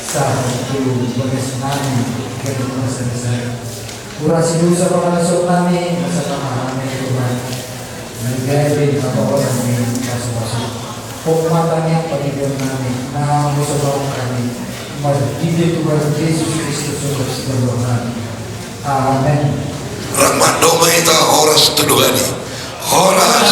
sahat tu bagas nami ganup marsadasada. Urasi dosa pangalason nami, asa tama hami, Tuhan, na gabe haposan ni pasupasu. Hot ma tangiang pangidoan nami, na hupasahat hami marhite Tuhan Jesus Kristus, Tuhan ni roha nami. Amen. Rap mandok ma hita horas tu Tuhanta i. Horas